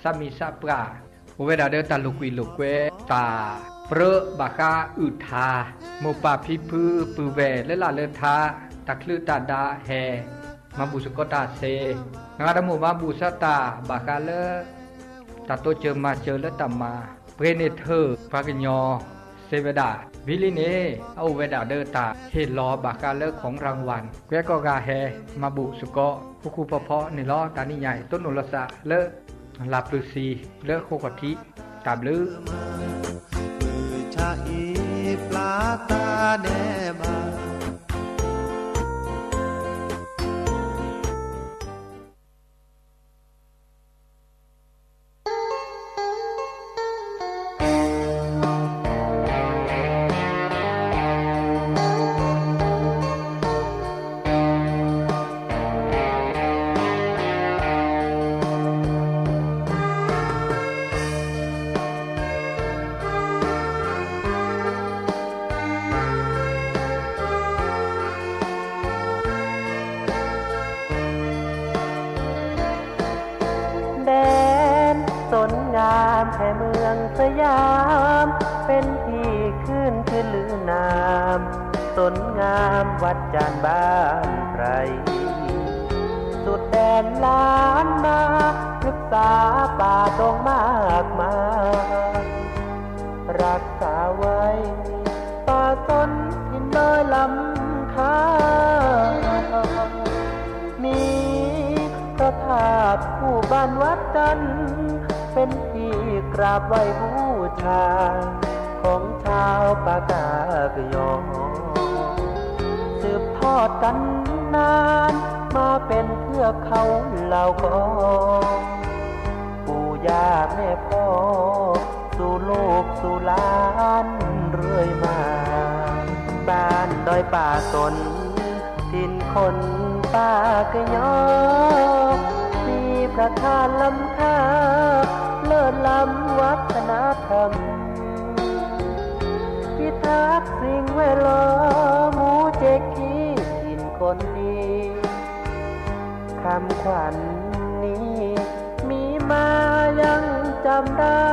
သးမံသးပှၢ်, အိၣ်ဝဲဒၣ်ဒီးတၢ်လိာ်ကွံလိာ်ကွဲ, တၢ်ပြၢဘၣ်ဃးအုၣ်ထါ, မိၢ်ပၢ်ဖံဖုပုၢ်ဝဲၢ်လၢလၢ်လၢထါ, တၢ်ချုးတၢ်ဒါဟဲ, မၤဘူၣ်သကိးတၢ်သ့, နဂၤတၢ်မိၣ်မၤဘူၣ်သကိးတၢ်ဘၣ်ဃးလၢ တၢ်တိစၢၤမၤစၢၤလၢတၢ်မၤ, ပှဲၤန့ၣ်ထၢၣ် ပှၤကညီစံးဝဲဒၣ်, ဝံၤလံန့ၣ် အအိၣ်ဝဲဒၣ်ဒီးတၢ်ဟ့ၣ်လီၤဘၣ်ဃးလၢ ของรางวัล ကွဲးကိးဂၤဟဲ မၤဘူၣ်သကိး ဃူဃူဖိးဖိးန့ၣ်လီၤ. တၢ်နံၣ်ညါအံၤ တိၢ်နီၣ်လိာ်သးလၢ လၢ်ပျုၤသံ လၢဃိာ်ခီၣ်ထံး, တၢ်ဘျုး ဆါအံၤပျၢ်တၢ်ဒဲးဘး แดนสนงามแห่เมืองสยาม เป็นที่ขึ้นชื่อลือนาม สนงามวัดจานบ้านไพร สุดแดนล้านนา พฤกษาป่าดงมากมาย รักษาไว้ ป่าสนถิ่นดอยลำคา มีพระธาตุคู่บ้านวัดจันทร์ เป็นที่กราบไหว้บูชา ของชาวปากากยอ สืบทอดกันนาน มาเป็นเทือกเขาเหล่ากอ ปู่ย่าแม่พ่อ สู่ลูกสู่หลานเรื่อยมา บ้านดอยป่าสน ถิ่นคนปากยอ มีพระธาตุล้ำค่า เลิศล้ำวัฒนธรรม พิทักษ์สิ่งแวดล้อม หมู่เจ๊กขี้ถิ่นคนดี คำขวัญนี้มีมายังจำได้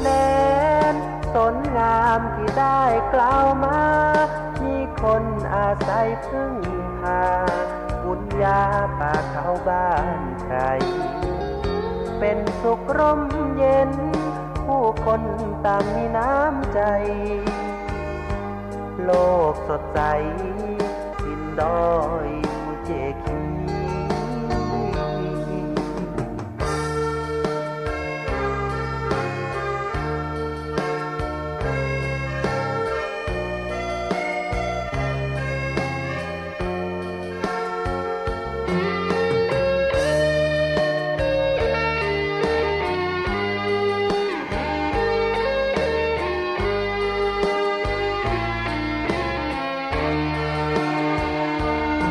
แดนสนงามที่ได้กล่าวมา มีคนอาศัยพึ่งพา บุญญาป่าเขาบ้านใคร เป็นสุขร่มเย็น ผู้คนต่างมีน้ำใจ โลกสดใส ถิ่นดอยภูเจกขี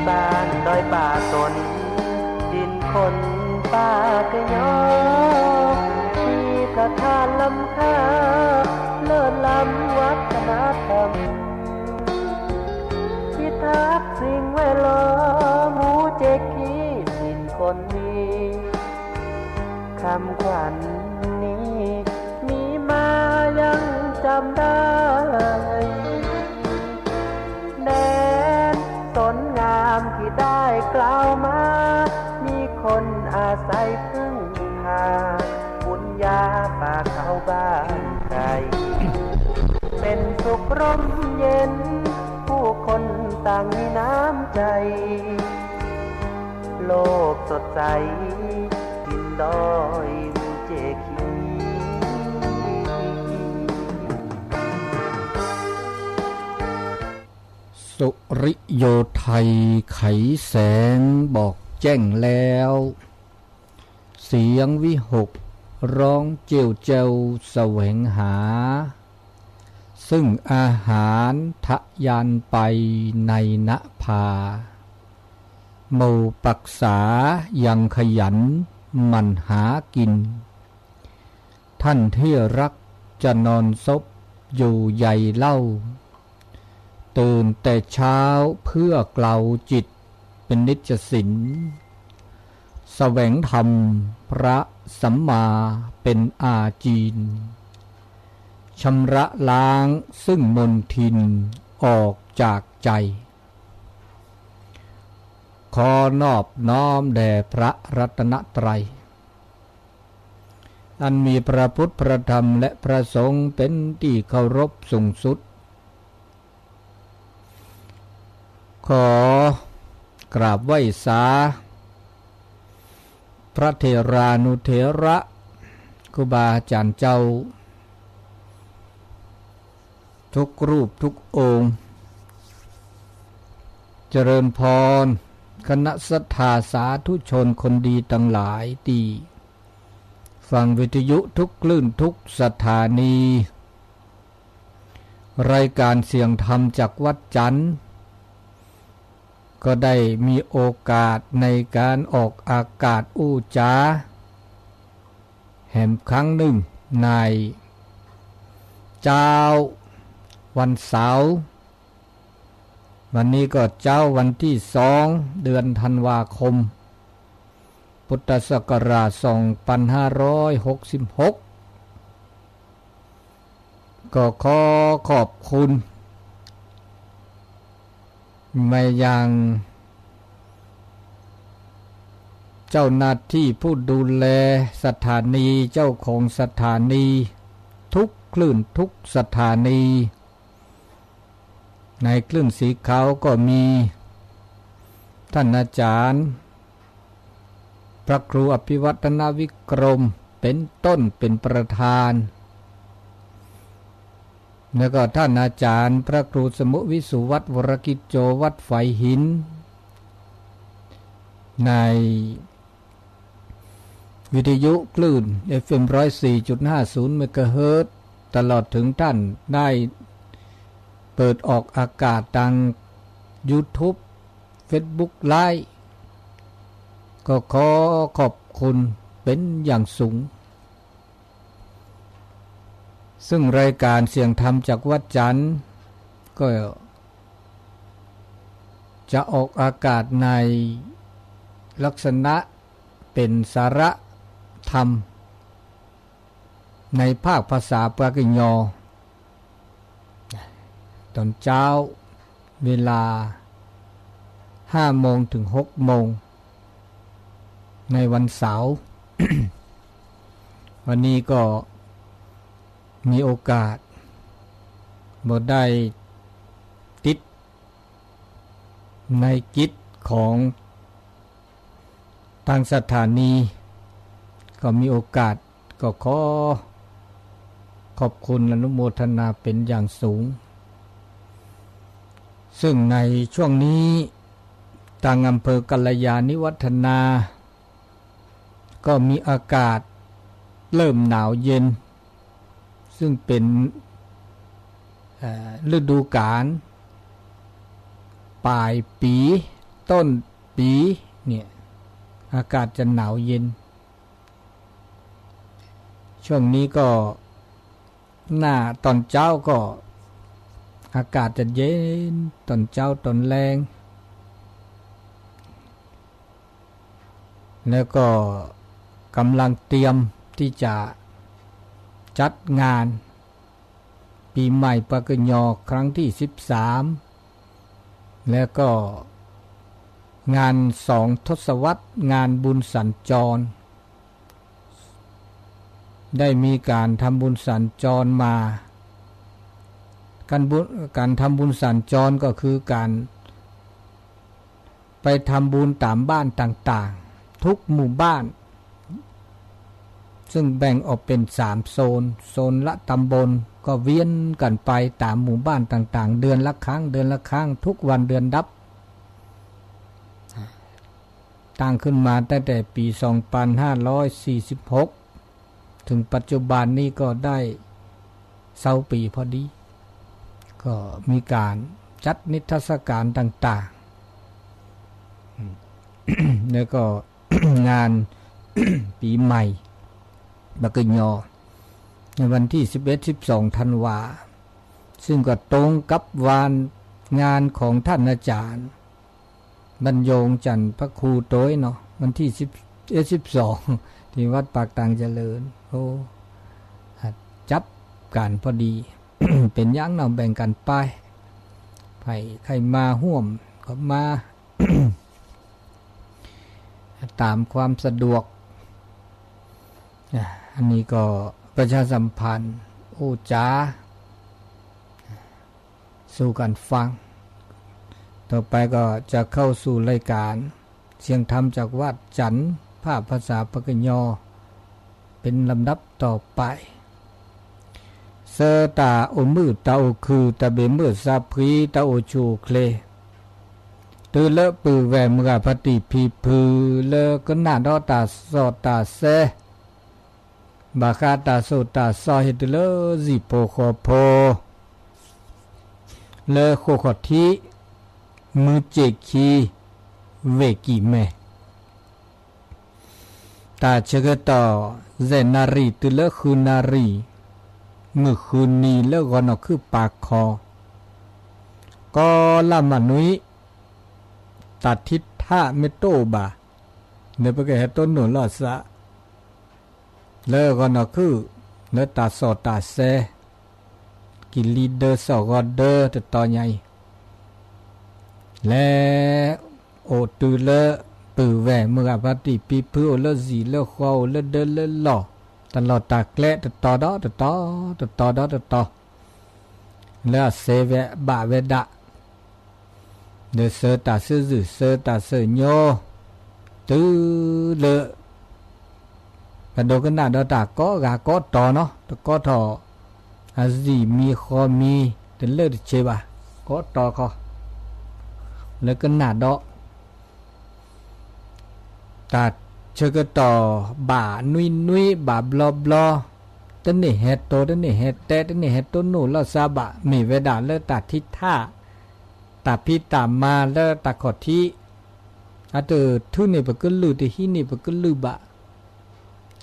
บ้านดอยป่าสน ถิ่นคนปากยอ มีพระธาตุล้ำค่า เลิศล้ำวัฒนธรรม พิทักษ์สิ่งแวดล้อม หมู่เจ๊กขี้ถิ่นคนดี คำขวัญนี้มีมายังจำได้ แดนสนงามที่ได้กล่าวมา มีคนอาศัยพึ่งพา บุญญาป่าเขาบ้านใคร เป็นสุขร่มเย็น ผู้คนต่างมีน้ำใจ โลกสดใส ถิ่นดอยภูเจกขี สุริโยไทยไขแสงบอกแจ้งแล้ว เสียงวิหกร้องเจียวเจวแสวงหา ซึ่งอาหารทะยานไปในนภา หมู่ปรักษายังขยันหมั่นหากิน ท่านที่รักจะนอนซบอยู่ใยเล่า ตื่นแต่เช้าเพื่อเกลาจิตเป็นนิจสิน ส แสวงธรรมพระสัมมาเป็นอาจีน ชำระล้างซึ่งมลทินออกจากใจ ขอนอบน้อมแด่พระรัตนตรัย อันมีพระพุทธ พระธรรม และพระสงฆ์เป็นที่เคารพสูงสุด ขอกราบไหว้สา พระเถรานุเถระ ครูบาอาจารย์เจ้า ทุกรูปทุกองค์ เจริญพร คณะศรัทธาสาธุชนคนดีทั้งหลายที่ฟังวิทยุทุกคลื่นทุกสถานี รายการเสียงธรรมจากวัดจันทร์ ก็ได้มีโอกาสในการออกอากาศอู้จ๋า แหมครั้งหนึ่งในเช้าวันเสาร์ วันนี้ก็เช้าวันที่สอง เดือนธันวาคม พุทธศักราช สองพันห้าร้อยหกสิบหก ก็ขอขอบคุณมายังเจ้าหน้าที่ผู้ดูแลสถานี เจ้าของสถานี ทุกคลื่นทุกสถานี ในคลื่นสีขาวก็มีท่านอาจารย์ พระครูอภิวัฒนวิกรมเป็นต้นเป็นประธาน แล้วก็ท่านอาจารย์พระครูสมุวิสุวัฒน์วรกิจโจ วัดฝายหิน ในวิทยุคลื่น เอฟเอ็ม ร้อยสี่จุดห้าศูนย์ เมกะเฮิรตซ์ ตลอดถึงท่านได้เปิดออกอากาศทาง YouTube Facebook Live ก็ขอขอบคุณเป็นอย่างสูง ซึ่งรายการเสียงธรรมจากวัดจันทร์ก็จะออกอากาศในลักษณะเป็นสาระธรรม ในภาคภาษาปากกยอ ตอนเช้า เวลา ห้าโมงถึง หกโมง ในวันเสาร์ วันนี้ก็มีโอกาส บ่ได้ติดในกิจของทางสถานี ก็มีโอกาส ก็ขอขอบคุณอนุโมทนาเป็นอย่างสูง ซึ่งในช่วงนี้ ทางอำเภอกัลยาณิวัฒนา ก็มีอากาศเริ่มหนาวเย็น ซึ่งเป็น เอ่อ ฤดูกาล ปลายปี ต้นปีเนี่ย อากาศจะหนาวเย็น ช่วงนี้ก็ หน้า ตอนเช้าก็ อากาศจะเย็น ตอนเช้าตอนแลง แล้วก็กำลังเตรียมที่จะจัดงานปีใหม่ปกย ครั้งที่ สิบสาม แล้วก็งานสองทศวรรษ งานบุญสัญจร ได้มีการทำบุญสัญจรมา การบุญ การทำบุญสัญจรก็คือการไปทำบุญตามบ้านต่างๆ ทุกหมู่บ้าน ซึ่งแบ่งออกเป็นสามโซน โซนละตำบล ก็เวียนกันไปตามหมู่บ้านต่างๆ เดือนละครั้ง เดือนละครั้ง ทุกวันเดือนดับ ตั้งขึ้นมาตั้งแต่ปี สองพันห้าร้อยสี่สิบหก ถึงปัจจุบันนี้ก็ได้เซาปีพอดี ก็มีการจัดนิทรรศการต่างๆ แล้วก็ งานปีใหม่ปกย ในวันที่ สิบเอ็ด สิบสอง ธันวา ซึ่งก็ตรงกับวันงานของท่านอาจารย์ บรรยงจันทร์พระครูโตยเนาะ วันที่ สิบ เอฟสิบสอง ที่วัดปากตางเจริญ โอ้ จับกันพอดี เป็นยังเนาะ แบ่งกันไป ใคร ใครมาร่วมก็มา ตามความสะดวก อันนี้ก็ประชาสัมพันธ์ โอ้จ๋า สู่กันฟัง ต่อไปก็จะเข้าสู่รายการเสียงธรรมจากวัดจันทร์ ภาคภาษาปากกยอ เป็นลำดับต่อไป ဆၢတၢ်အိၣ်မုာ်တၢ်အိၣ်ခုၣ် တၢ်ဘၣ်မုာ်စၢ်ဖှံ တၢ်အိၣ်ဆူၣ်အိၣ်ချ့ တုၤလၢပုၢ်ဝဲၢ်မုၢ်ဂၤဖါတံၢ်ဖံဖု လၢကနၣ်ဒီးတၢ်စီတၢ်ဆှံ ဘၣ်ဃးတၢ်သိၣ်တၢ်သီ ဟ့ၣ်တုၤလၢစံၣ်ဖိဃီဖိ လၢဃိာ်ခီၣ်ထံး မုၢ်စ့ၣ်ခံ ဝ့ၢ်ကံၢ်မဲ တၢ်ဆၢကတီၢ် ယဲၢ်နၣ်ရံၣ် တုၤလၢဃုနၣ်ရံၣ် မုၢ်ဃုနံၤ လၢဂီၤနီၢ်ခုၣ်ပာ်ခီ ကီလၢ်မၤနွံ တၢ်ထံထၣ်မ့ၢ်တအိၣ်ဘၣ် ဒီးပကဟဲတိၢ်နီၣ်လိာ်သး လၢဂီၤနီၢ်ခုၣ် လၢတၢ်စီတၢ်ဆှံ ကလံၤဒၢစီၣ်ဂီၤဒၢတတီၤညါအံၤ လဲၤအိၣ်တုၤလၢ ပုၢ်ဝဲၢ်မုၢ်ဂၤဖါတံၢ်ဖံဖု အိၣ်လၢစံၣ်လၢဃီ အိၣ်လၢဒၢလၢလီၢ် တၢ်လီၢ်တၢ်ကျဲ တတီၤဒီးတတီၤ တတီၤဒီးတတီၤ လၢအစံးဝဲဘၣ်ဝဲဒၣ် ဒီးဆၢတၢ်ဆၢဇုၣ် ဆၢတၢ်ဆၢညိ တုၤလၢ ပဒိကနၣ်ဒီးတၢ်ကိးဂၤကိးတီၤနီၤ တကိးထီၣ် အစံၣ်မံၤဃီမံၤ တလၢတဆ့ဘၣ် ကိးတီၤခီ လၢကနၣ်ဒီး တၢ်ဆၢကတီၢ်ဘၣ်နွံနွံ ဘၣ်ဘျီဘျီ တန့ၢ်ဟဲတိၢ် တန့ၢ်ဟဲတဲ တန့ၢ်ဟဲတိၢ်နီၣ်လိာ်သးဘၣ် မ့ၢ်ဝဲဒၣ်လၢတၢ်ထံထၣ် တၢ်ဖံးတၢ်မၤလၢတၢ်ခီၣ်ထံး အတထုးန့ၢ်ပကလုၢ် တဟံးန့ၢ်ပကလုၢ်ဘၣ်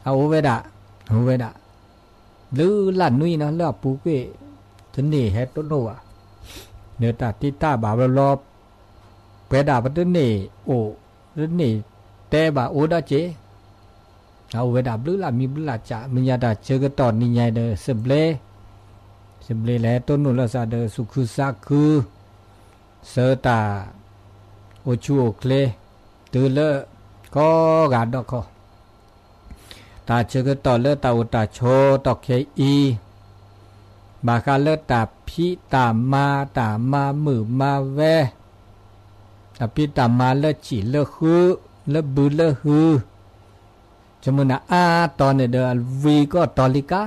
အအိၣ်ဝဲဒၣ် အိၣ်ဝဲဒၣ် ဘျုးလၢ်နွံနီၤ လၢအပူၤကွံာ် တန့ၢ်ဟဲတိၢ်နီၣ်ဘၣ် ဒီးတၢ်ထံထၣ်ဘၣ်ဘျီဘျီ ပဝဲဒၣ်ပတန့ၢ်အိၣ် တန့ၢ်တဲဘၣ်အိၣ်ဒီးက့ၤ အအိၣ်ဝဲဒၣ်ဘျုးလၢ်မံဘျုးလၢ်ကၠး မ့ၢ်ညါတၢ်ဆၢကတီၢ်နံၤညါဒီး စံးဘျ့ စံးဘျ့လၢဟဲတိၢ်နီၣ်လိာ်သးဒီး သူၣ်ခုသးခု ဆၢတၢ် အိၣ်ဆူၣ်အိၣ်ချ့ တုၤလၢ ကိးဂၤဒီးခီ တၢ်ဆၢကတီၢ်လၢတၢ်အိၣ်တၢ်ဆိးတီၢ်ခဲအံၤ ဘၣ်ဃးလၢတၢ်ဖံးတၢ်မၤ တၢ်မၤမုာ်မၤဝဲ တၢ်ဖံးတၢ်မၤလၢဆံၣ်လၢဃု လၢဘုလၢဟု ဆိကမိၣ်န့ၣ်အါတီၤန့ၣ်ဒီး အဝံၤကီၢ်တီၤလံကါ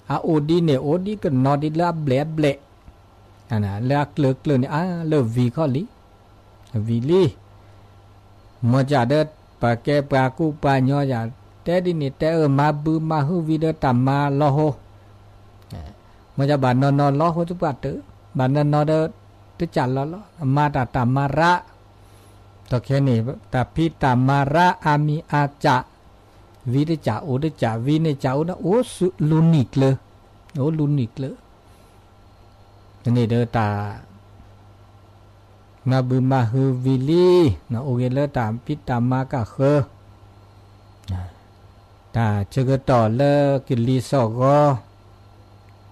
အအိၣ်ဒ်န့ၣ် အိၣ်ဒ်ကနီၤဒ်လၢအဘျဲၣ်အဘျဲၣ် လၢအကျၢၤကျၢၤန့ၣ် အါလၢဝံၤခီလံ ဝံၤလံ မ့ၢ်ကဒီး ပှၤကဲပှၤကူပှၤညီယၤ တဲဒ်န့ၣ်တဲအၢ မၤဘုမၤဟုဝံၤဒီးတၢ်မၤလီၤဟိ မ့ၢ်ကဘၣ်နီၢ်နီၢ်လီၤဟိတပှၢ်တၢၢ် ဘၣ်နီၢ်နီၢ်ဒီး တကးလီၤလီၤ မၤတၢ်တၢ်မၤရၣ် ဒီးခဲန့ၣ် တၢ်ဖံးတၢ်မၤရၣ်အါမံၤအါကၠး ဝံတကးအိၣ်တကး ဝံန့ၣ်ကးအိၣ်ဒီး အိၣ်လူၤနံၤကျၢၤ အိၣ်လူၤနံၤကျၢၤ န့ၣ်ဒီးတၢ် မၤဘုမၤဟုဝံၤလံ အိၣ်ဂ့ၤလၢတၢ်ဖံးတၢ်မၤကဃၢၤ တၢ်ဆၢကတီၢ်လၢကလံၤစိးဂီၤ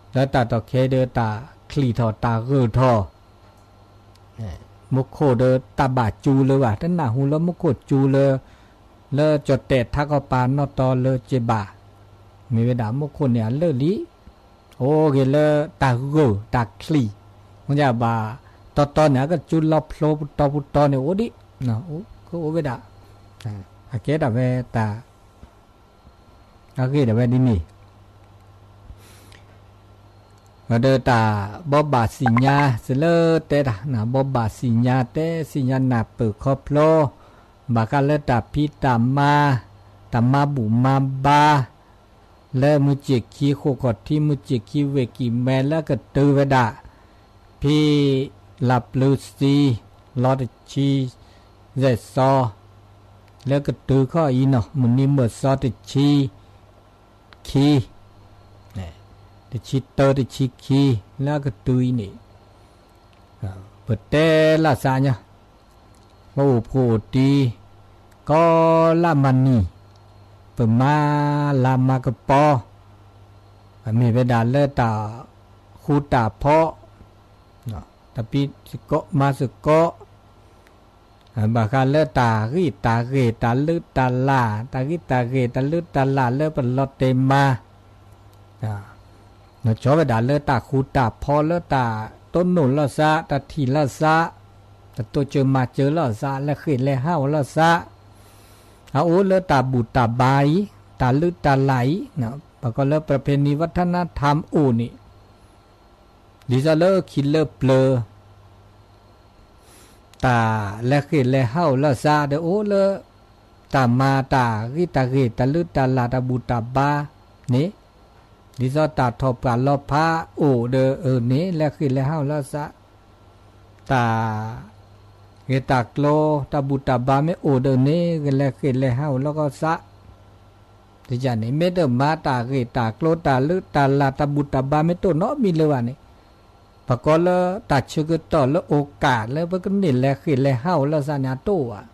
လၢတၢ်တီၢ်ခဲဒီးတၢ်ချံၣ်ထီၣ်တၢ်ဂၢၢ်ထီၣ် မူခိၣ်ဒီးတၢ်ဘၣ်စူၤလၢၤဘၣ် တနၢ်ဟူလၢမူခိၣ်စူၤလၢ လၢကၠီၣ်တဲာ်ထးကီၢ်ပၤနီၢ်တီလၢက့ဘၣ် မ့ၢ်ဝဲဒၣ်မူခိၣ်န့ၣ်အလၢာ်လံ အိၣ်ဂ့ၤလၢတၢ်ဂၢၢ်တၢ်ချံၣ် မ့ၢ်ဘၣ် တီတီန့ၣ် အကစူၤလီၤဖျိပတီၢ်ပတီၢ်န့ၣ်အိၣ်ဒံး ကအိၣ်ဝဲဒၣ် အကဲဒၣ်ဝဲတၢ် အဂ့ၢ်ဒၣ်ဝဲဒ်န့ၣ် ဒီးတၢ်ဘိးဘၣ်သ့ၣ်ညါ စံးလၢတဲတၢ် ဘိးဘၣ်သ့ၣ်ညါတဲသ့ၣ်ညါနၢ်ပၢၢ်ခီဖျိ ဘၣ်ဃးလၢတၢ်ဖံးတၢ်မၤ တၢ်မၤဘူၣ်မၤဘါ လၢမုၢ်စ့ၣ်ခံ ဃိာ်ခီၣ်ထံး မုၢ်စ့ၣ်ခံ ဝ့ၢ်ကံၢ်မဲ လၢအကတုၤဝဲဒၣ် ဖဲလါပျၢၤသံ လီၤတဆံ ယဲၢ်သီ လၢကတုၤခီအံၤနီၤ မုၢ်နံၤမုၢ်သီတဆံခံ တဆံတၢ တဆံခံ လၢအကတုၤအံၤန့ၣ် ပတဲလၢသးညါ ပအိၣ်ဖှိၣ်အိၣ်တံၢ် ပမၤလါမၤနံၤ, ပမၤလါမၤကပီၤ, အမ့ၢ်ဝဲဒၣ်လၢတၢ်ဃူတၢ်ဖိး, တၢ်ဖံးသကိးမၤသကိး, ဘၣ်ဃးလၢတၢ်ဂံၢ်တၢ်ဂ့ၤ တၢ်လုၢ်တၢ်လၢ်, တၢ်ဂံၢ်တၢ်ဂ့ၤ တၢ်လုၢ်တၢ်လၢ်လၢပလီၤတဲာ်မၤ ကၠီဝဲဒၣ်လၢတၢ်ဃူတၢ်ဖိး လၢတၢ်တိၢ်နီၣ်လိာ်သး, တၢ်ထံၣ်လိာ်သး, တၢ်တိစၢၤမၤစၢၤလိာ်သး, လဲၤဃ့ၢ်လဲၤဟးအိၣ်လိာ်သး, အအိၣ်လၢတၢ်ဘူၣ်တၢ်ဘါအံၤ, တၢ်လုၢ်တၢ်လၢ်အံၤ, ပကိးလၢ ประเพณีวัฒนธรรม အိၣ်န့ၣ်, ဒ်သိးလၢခံလၢပျၢၤ တၢ်လဲၤဃ့ၢ်လဲၤဟးအိၣ်လိာ်သးဒီးအိၣ်လၢ တၢ်မၤတၢ်ဂံၢ်တၢ်ဂ့ၤ တၢ်လုၢ်တၢ်လၢ် တၢ်ဘူၣ်တၢ်ဘါန့ၣ်, ဒ်သိးတၢ်ထီၣ်ပှၢ်လီၤဖးအိၣ်ဒီးအန့ၣ် လဲၤဃ့ၢ်လဲၤဟးအိၣ်လိာ်သး, တၢ်ဂ့ၢ်တၢ်ကျိၤ တၢ်ဘူၣ်တၢ်ဘါမ့ၢ်အိၣ်ဒီးန့ၣ် ကလဲၤဃ့ၢ်လဲၤဟးအိၣ်လိာ်သး, န့ၣ် မ့ၢ်တမၤတၢ်ဂ့ၢ်တၢ်ကျိၤ တၢ်လုၢ်တၢ်လၢ် တၢ်ဘူၣ်တၢ်ဘါမ့ၢ်တအိၣ်နီတမံၤလၢၤဘၣ်န့ၣ်, ပကိးလၢတၢ်ဆၢကတီၢ်လၢအိၣ်ကၢ်လၢပကန့ၢ်လဲၤဃ့ၢ်လဲၤဟးအိၣ်လိာ်သးန့ၣ် အတအိၣ်ဘၣ်,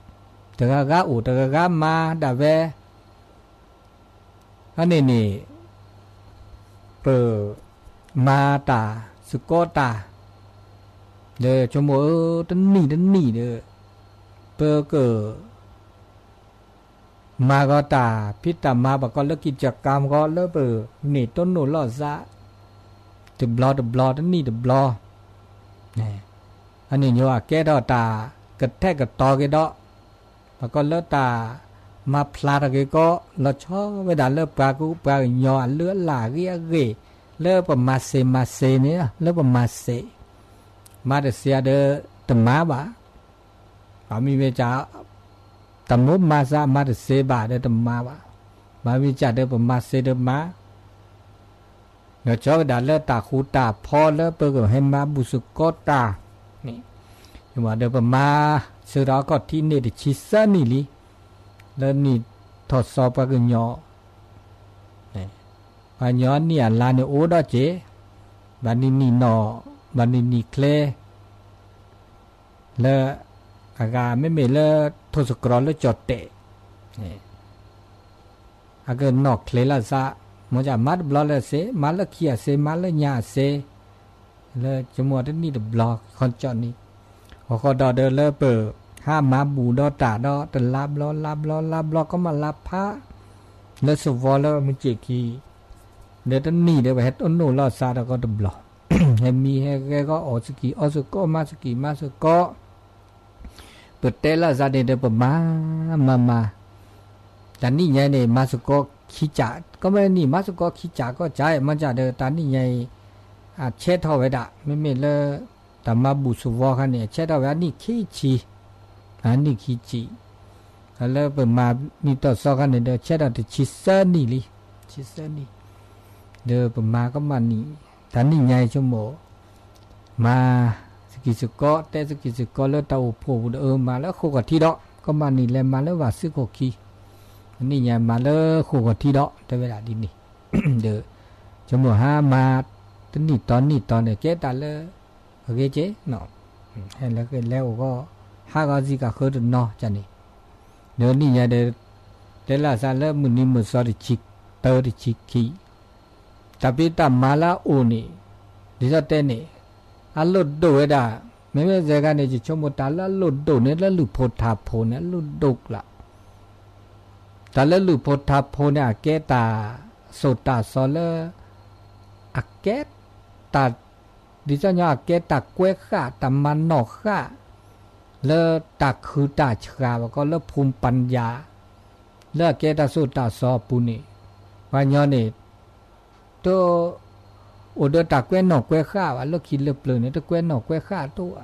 တဂၤဂၤအိၣ် တဂၤဂၤမၤဒၣ်ဝဲ အန့ၣ်န့ၣ် ပမၤတၢ်စ့ၢ်ကီးတၢ် ဒီးဆိကမိၣ်ဧၢ တနံၣ်တနံၣ်ဒီး ပက မၤကီးတၢ်ဖံးတၢ်မၤ ပကိးလၢ กิจกรรม ကီးလၢပန့ၢ်တိၢ်နီၣ်လိာ်သး တဘျီတဘျီ တနံၣ်တဘျီ, အန့ၣ်ညိအကဲထီၣ်တၢ်ကထဲကတီၤက့ၤဒီး ပကိးလၢတၢ်မၤဖျါထီၣ်က့ၤကီး လီၤဆီဝဲဒၣ်လၢပှၤကူပှၤကညီအလုၢ်အလၢ်အဂ့ၤအဂ့ၤ လၢပမၤစ့မၤစ့န့ၣ် လၢပမၤစ့, မၤတစ့ဒီးတမၤဘၣ်, ဘၣ်မ့မ့ၢ် တၢ်မိၢ်မၤသးမၤတစ့ဘၣ်ဒီးတမၤဘၣ်, ဘၣ်မ့ၢ်စ့ဒီးပမၤစ့ဒီးမၤ ဒီးကၠီဝဲဒၣ်လၢတၢ်ဃူတၢ်ဖိးလၢပကဟဲမၤဘူၣ်စ့ၢ်ကီးတၢ်န့ၣ်, ယမၤဒီးပမၤစၢၤထီၣ်အခီၣ်ထံးန့ၣ်တဆံသၢနံၣ်လံ, လၢနံၣ်ထီၣ်စီၤပှၤကညီ, ပှၤကညီနံၣ်အလါန့ၣ်အိၣ်ဒီးက့ၤ, ဘၣ်နံၣ်နံၣ်နီၣ်, ဘၣ်နံၣ်နံၣ်ချ့ လၢ အဂၤမ့မ့ၢ်လၢထိၣ်သတြီၤလၢကၠီၣ်တဲာ် အကနီၣ်ချ့လၢသး, မ့ၢ်မၤတဘျီလၢအစ့, မၤလၢခံအစ့, မၤလၢညါအစ့, လၢဆိကမိၣ်တနံၣ်တဘျီ ခီကၠီၣ်န့ၣ်, အဃိဒီးဒီးလၢပဟးမၤဘူၣ်ဒီးတၢ်ဒီးတလါဘျီ လါဘျီ လါဘျီ ကီမးလါဖး, လၢသဝီလၢမုၢ်စ့ၣ်ခံ ဒီးတနံၣ်ဒီးပဟဲတိၢ်နီၣ်လိာ်သးဒီးကီးတဘျီ, ဟဲမံဟဲဂဲၤကီးအီၣ်စကံးအီစကီး မၤစကံးမၤစကီး ပတဲလၢအသးန့ၣ်ဒီးပမၤ, မၤမၤ, တၢ်နံၣ်ညါန့ၣ် မၤစ့ၢ်ကီးခံကၠး, ကီမ့ၢ်နံၣ် မၤစ့ၢ်ကီးခံကၠးကီၢ်ကၠး မ့ၢ်ကၠးဒီးတၢ်နံၣ်ညါအံၤ, အဆဲးထီၣ်ဝဲဒၣ် မ့မ့ၢ်လၢ တၢ်မၤဘူၣ်သဝီခါန့ၣ် အဆဲးထီၣ်ဝဲအနံၣ်ခံဆံ, အနံၣ်ခံဆံ, လၢပမၤနံၣ်ထီၣ်သီခါန့ၣ်ဒီး ဆဲးထီၣ်တဆံသၢနံၣ်လံ, ဆံသၢနံၣ်, ဒီးပမၤကီမးနံၣ်, တၢ်နံၣ်ညါအံၤဆိကမိၣ် မၤစကံးစ့ၢ်ကီး တဲစကံးစ့ၢ်ကီးလၢတၢ်အိၣ်ဖှိၣ်ပူၤဒီး အၢ မၤလၢဃိာ်ခီၣ်ထံးဒီး ကီမးနံၣ်လဲၤမၤလၢဘၣ်စုခိၣ်ခံ, တနံၣ်ညါမၤလၢဃိာ်ခီၣ်ထံးဒီး တဲဝဲဒၣ်ဒ်န့ၣ်, ဒီး ဆိကမိၣ်ဟါမၤ တနံၣ်တီနံၣ်တီန့ၣ် ကဲတၢ်လၢ အဂ့ၤက့ၤ, ဟဲလၢလဲၤအိၣ်ဂီၢ် ဟးဂီၤစံးကဃၢတနီၤန့ၣ်, ဒီးနံၣ်ညါဒီး တဲလၢအသးလၢမုၢ်နံၤမုၢ်သီတဆံတၢတဆံခံ တၢ်ဖံးတၢ်မၤလၢအအိၣ်န့ၣ်, ဒ်သိးတဲန့ၣ်, အလိၣ်ဒိၣ်ဝဲဒၣ်, မ့မ့ၢ်စ့ၢ်ကီးန့ၣ် ယဆိကမိၣ်တၢ်လၢအလိၣ်ဒိၣ်န့ၣ် လၢလုၢ်ဖိထါဖိန့ၣ် အလိၣ်ဒိၣ်ကျါ, တၢ်လၢလုၢ်ဖိထါဖိန့ၣ် အကဲတၢ်သိၣ်တၢ်သီလၢ အကဲတၢ် ဒ်သိးညီအကဲတၢ်ကွဲဃာ် တၢ်မၤနီၣ်ဃာ် လၢတၢ်ခုတၢ်ဆှး ပကိးလၢ ภูมิปัญญา လၢအကဲတၢ်သိၣ်တၢ်သီအပူၤန့ၣ်, ပှၤညီန့ၣ် တအိၣ်ဒီးတၢ်ကွဲနီၣ်ကွဲဃာ်ဘၣ် လၢခံလၢပျၢၤန့ၣ် တကွဲနီၣ်ကွဲဃာ်တအိၣ်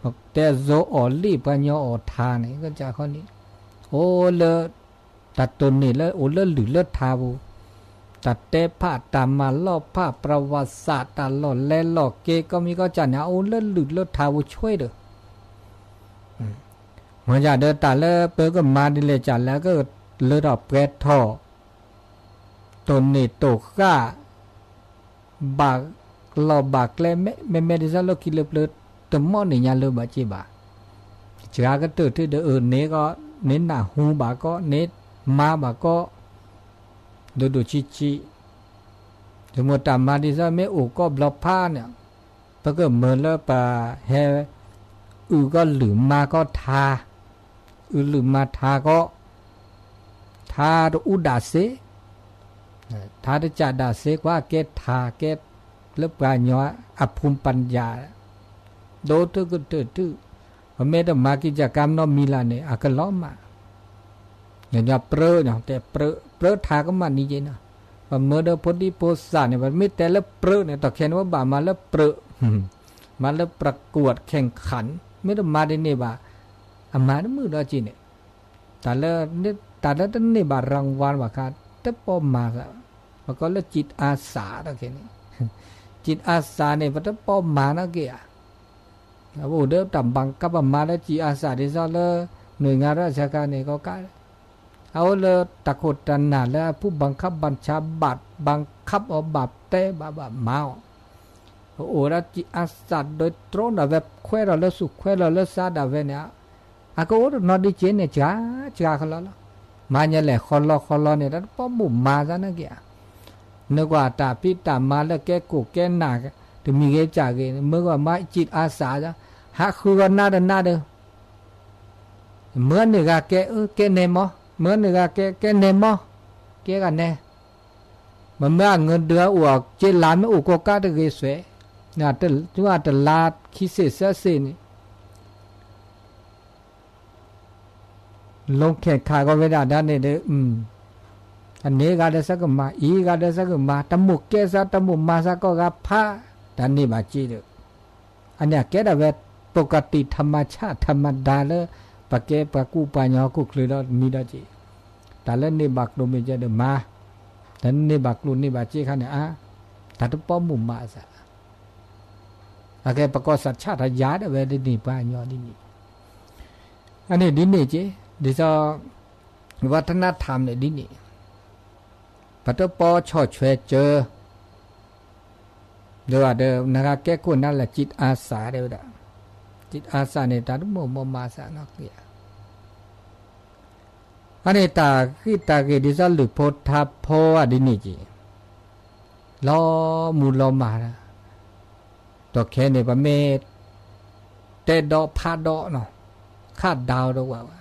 ဘၣ်, တဲအသိးအီၣ်လံၣ် ပှၤညီအီၣ်ထါန့ၣ် ကခီန့ၣ်, အိၣ်လၢ တၢ်တိၢ်န့ၢ်လၢအိၣ်လၢလုၢ်လၢထါပူၤ, တၢ်တဲဖး တၢ်မၤလီၢ်ဖး ပြၢဝးစး တၢ်လီၢ်လဲလီၢ်က့ၤ ကီမံၤကီၢ်စၢ်န့ၣ် အအိၣ်လၢလုၢ်လၢထါပူၤဆွဲဒီး, မ့ၢ်ဒ်ဒီးတၢ်လၢပကမၤဒ်လဲၣ်ကလဲၣ် ကလၢထီၣ်ပှဲၤထီၣ် တိၢ်န့ၢ်တိၢ်ဃာ် ဘၣ်လီၢ်ဘၣ်ကျဲ မ့မ့ၢ်ဒ်သိးလၢခံလၢပျၢၤ တမီၣ်န့ၢ်ညါလၢၤဘၣ်က့ၤဘၣ်, စှၤကတၢၢ်ထံၣ်ဒီးအၢန့ၣ်ကီး န့ၣ်နၢ်ဟူဘၣ်ကီး, န့ၣ်မၤဘၣ်ကီး, ဒိၣ်ဒိၣ်ဆံးဆံး, ယမိၢ်တၢ်မၤဒ်သိးမ့ၢ်အိၣ်ကီးဘျီဖးန့ၣ်, ပကမၢလၢပဟဲ အုၣ်ကီးလုၢ်မၤကီးထါ, အုၣ်လုၢ်မၤထါကီး, ထါတအူဒၣ်စ့, ထါတကးဒၣ်စ့ ကွၢ်ကဲထါကဲလၢပှၤကညီအဖူပညၣ်, ဒိၣ်ထုကထုးထု, ပမ့ၢ်တမၤကံကၢကါမနီမံၤလၢ်န့ၣ် အကလီၤမၢ် ညီညီပြၢ, တဲပြၢ, ပြၢထါကမၣ်နံၤက့နီၤ, ပမၢဒီးဖိဒံဖိသၣ်န့ၣ် ပမ့ၢ်တဲလၢပြၢန့ၣ် တၢ်ခဲန့ၣ် ပဘၣ်မၤလၢပြၢ, မၤလၢပြကွၢ်ခဲၣ်ခၣ်, မ့ၢ်တမၤဒ်န့ၣ်ဘၣ်, အမၤတမုာ်ဒီးက့န့ၣ်, တၢ်လၢတန့ၢ်ဘၣ်ရၤဝါဘၣ်ခါ တပီၢ်မၤသး, ပကိးလၢ จิตอาสา တၢ်ခဲန့ၣ်, จิตอาสา န့ၣ် ပတပီၢ်မၤနီၣ်က့ဧါ အအိၣ်ဒီးတၢ် บังคับ ပမၤလၢ จิตอาสา ဒ်သိးလၢ หน่วยงานราชการ န့ၣ်ကီးကါ, အအိၣ်လၢတၢ်ခိၣ်တၢ်နၢ်လၢအဖု บังคับบัญชา ဘၣ် บังคับ အီၤ ဘၣ်တဲဘၣ်ဘၣ်မၤအီၤ, ပအိၣ်ဒီး จิตอาสา ဒိၣ်တြိဒၣ်ဝဲ ခွဲးထီၣ်လၢသူၣ်ခွဲးထီၣ်လၢသးဒၣ်ဝဲန့ၣ်, အကအိၣ်တနီၤဒ်က့န့ၣ် စှၤစှၤကလီလီၤ, မၤညါလဲၣ်ဃီလီဃီလီန့ၣ် တပီၢ်မိၣ်မၤသးနီၣ်က့ဧါ နကွၢ်တၢ်ဖံးတၢ်မၤလၢကဲခိၣ်ကဲနၢ်, တမံၤဂ့ၤကၢ်ဂ့ၤ မ့ၢ်ကီးမၤ จิตอาสา ဟးဃုဂီၤနၤတနၤဒီး, မၢန့ၢ်ဂၤကဲအၢ ကဲနဲမီၢ်, မၢန့ၢ်ဂၤကဲ ကဲနဲမီၢ်, ကဲဂၤနဲ, မ့မ့ၢ်အငၢၢ်ဒုးအအိၣ်အက့လါမ့ၢ်အိၣ်ကိးကါတဂ့ၤစွဲ, တုၤအတလါခံစ့ၣ်သၢစ့ၣ်န့ၣ် လီၤခဲၣ်ခးကီးဝဲဒၣ်ဒၣ်န့ၣ်ဒီး, အန့ၣ်ဂၤဒီးသးကမၤ အံၤဂၤဒီးသးကမၤ တၢ်မိၣ်ကဲသး တၢ်မိၣ်မၤသးကီၢ်ဂၤဖး, တၢ်န့ၢ်ဘၣ်စ့ဒီး, အန့ၣ်အကဲဒၣ်ဝဲ ပကတံၢ်ထမၤဆၣ်ထမၤဒါလၢ ပကဲပှၤကူပှၤကညီဟီၣ်ခိၣ်ချၢဒီးမံၤဒီးက့ၤ, တၢ်လၢန့ၢ်ဘၣ်ကျိၣ်မ့ၢ်ကဲဒီးမၤ, တၢ်န့ၢ်ဘၣ်ကျိၣ်န့ၢ်ဘၣ်စ့ခါန့ၣ်အါ, တၢ်တပီၢ်မိၣ်မၤအသး အကဲပကီၢ်စးဆၣ်ထီၣ်ယၤဒၣ်ဝဲဒ်န့ၣ်ပှၤကညီဒ်န့ၣ်, အန့ၣ်ဒ်န့ၣ်က့, ဒ်သိး วัฒนธรรม န့ၣ်ဒ်န့ၣ်, ပတပီၢ်ဆီၣ်ထွဲစၢၤ, ဒီးဒီးနဂၤကဲခိၣ်နၢ်လၢ จิตอาสา တဲဝဲဒၣ်, จิตอาสา န့ၣ် တၢ်တမိၣ်မိၣ်မၤသးနီၣ်က့ဧါ, အန့ၣ်တၢ်ဂ့ၢ်တၢ်ဂ့ၢ်ဒ်သိးလုၢ်ဖိထါဖိဧါဒ်န့ၣ်က့, လီၤမူလီၤမၢ်, ဒီးခဲန့ၣ် ပမ့ၢ်တဲဒီးဖးဒီးနီၤ, ခးဒါအီၤဒီးဝဲဝဲ,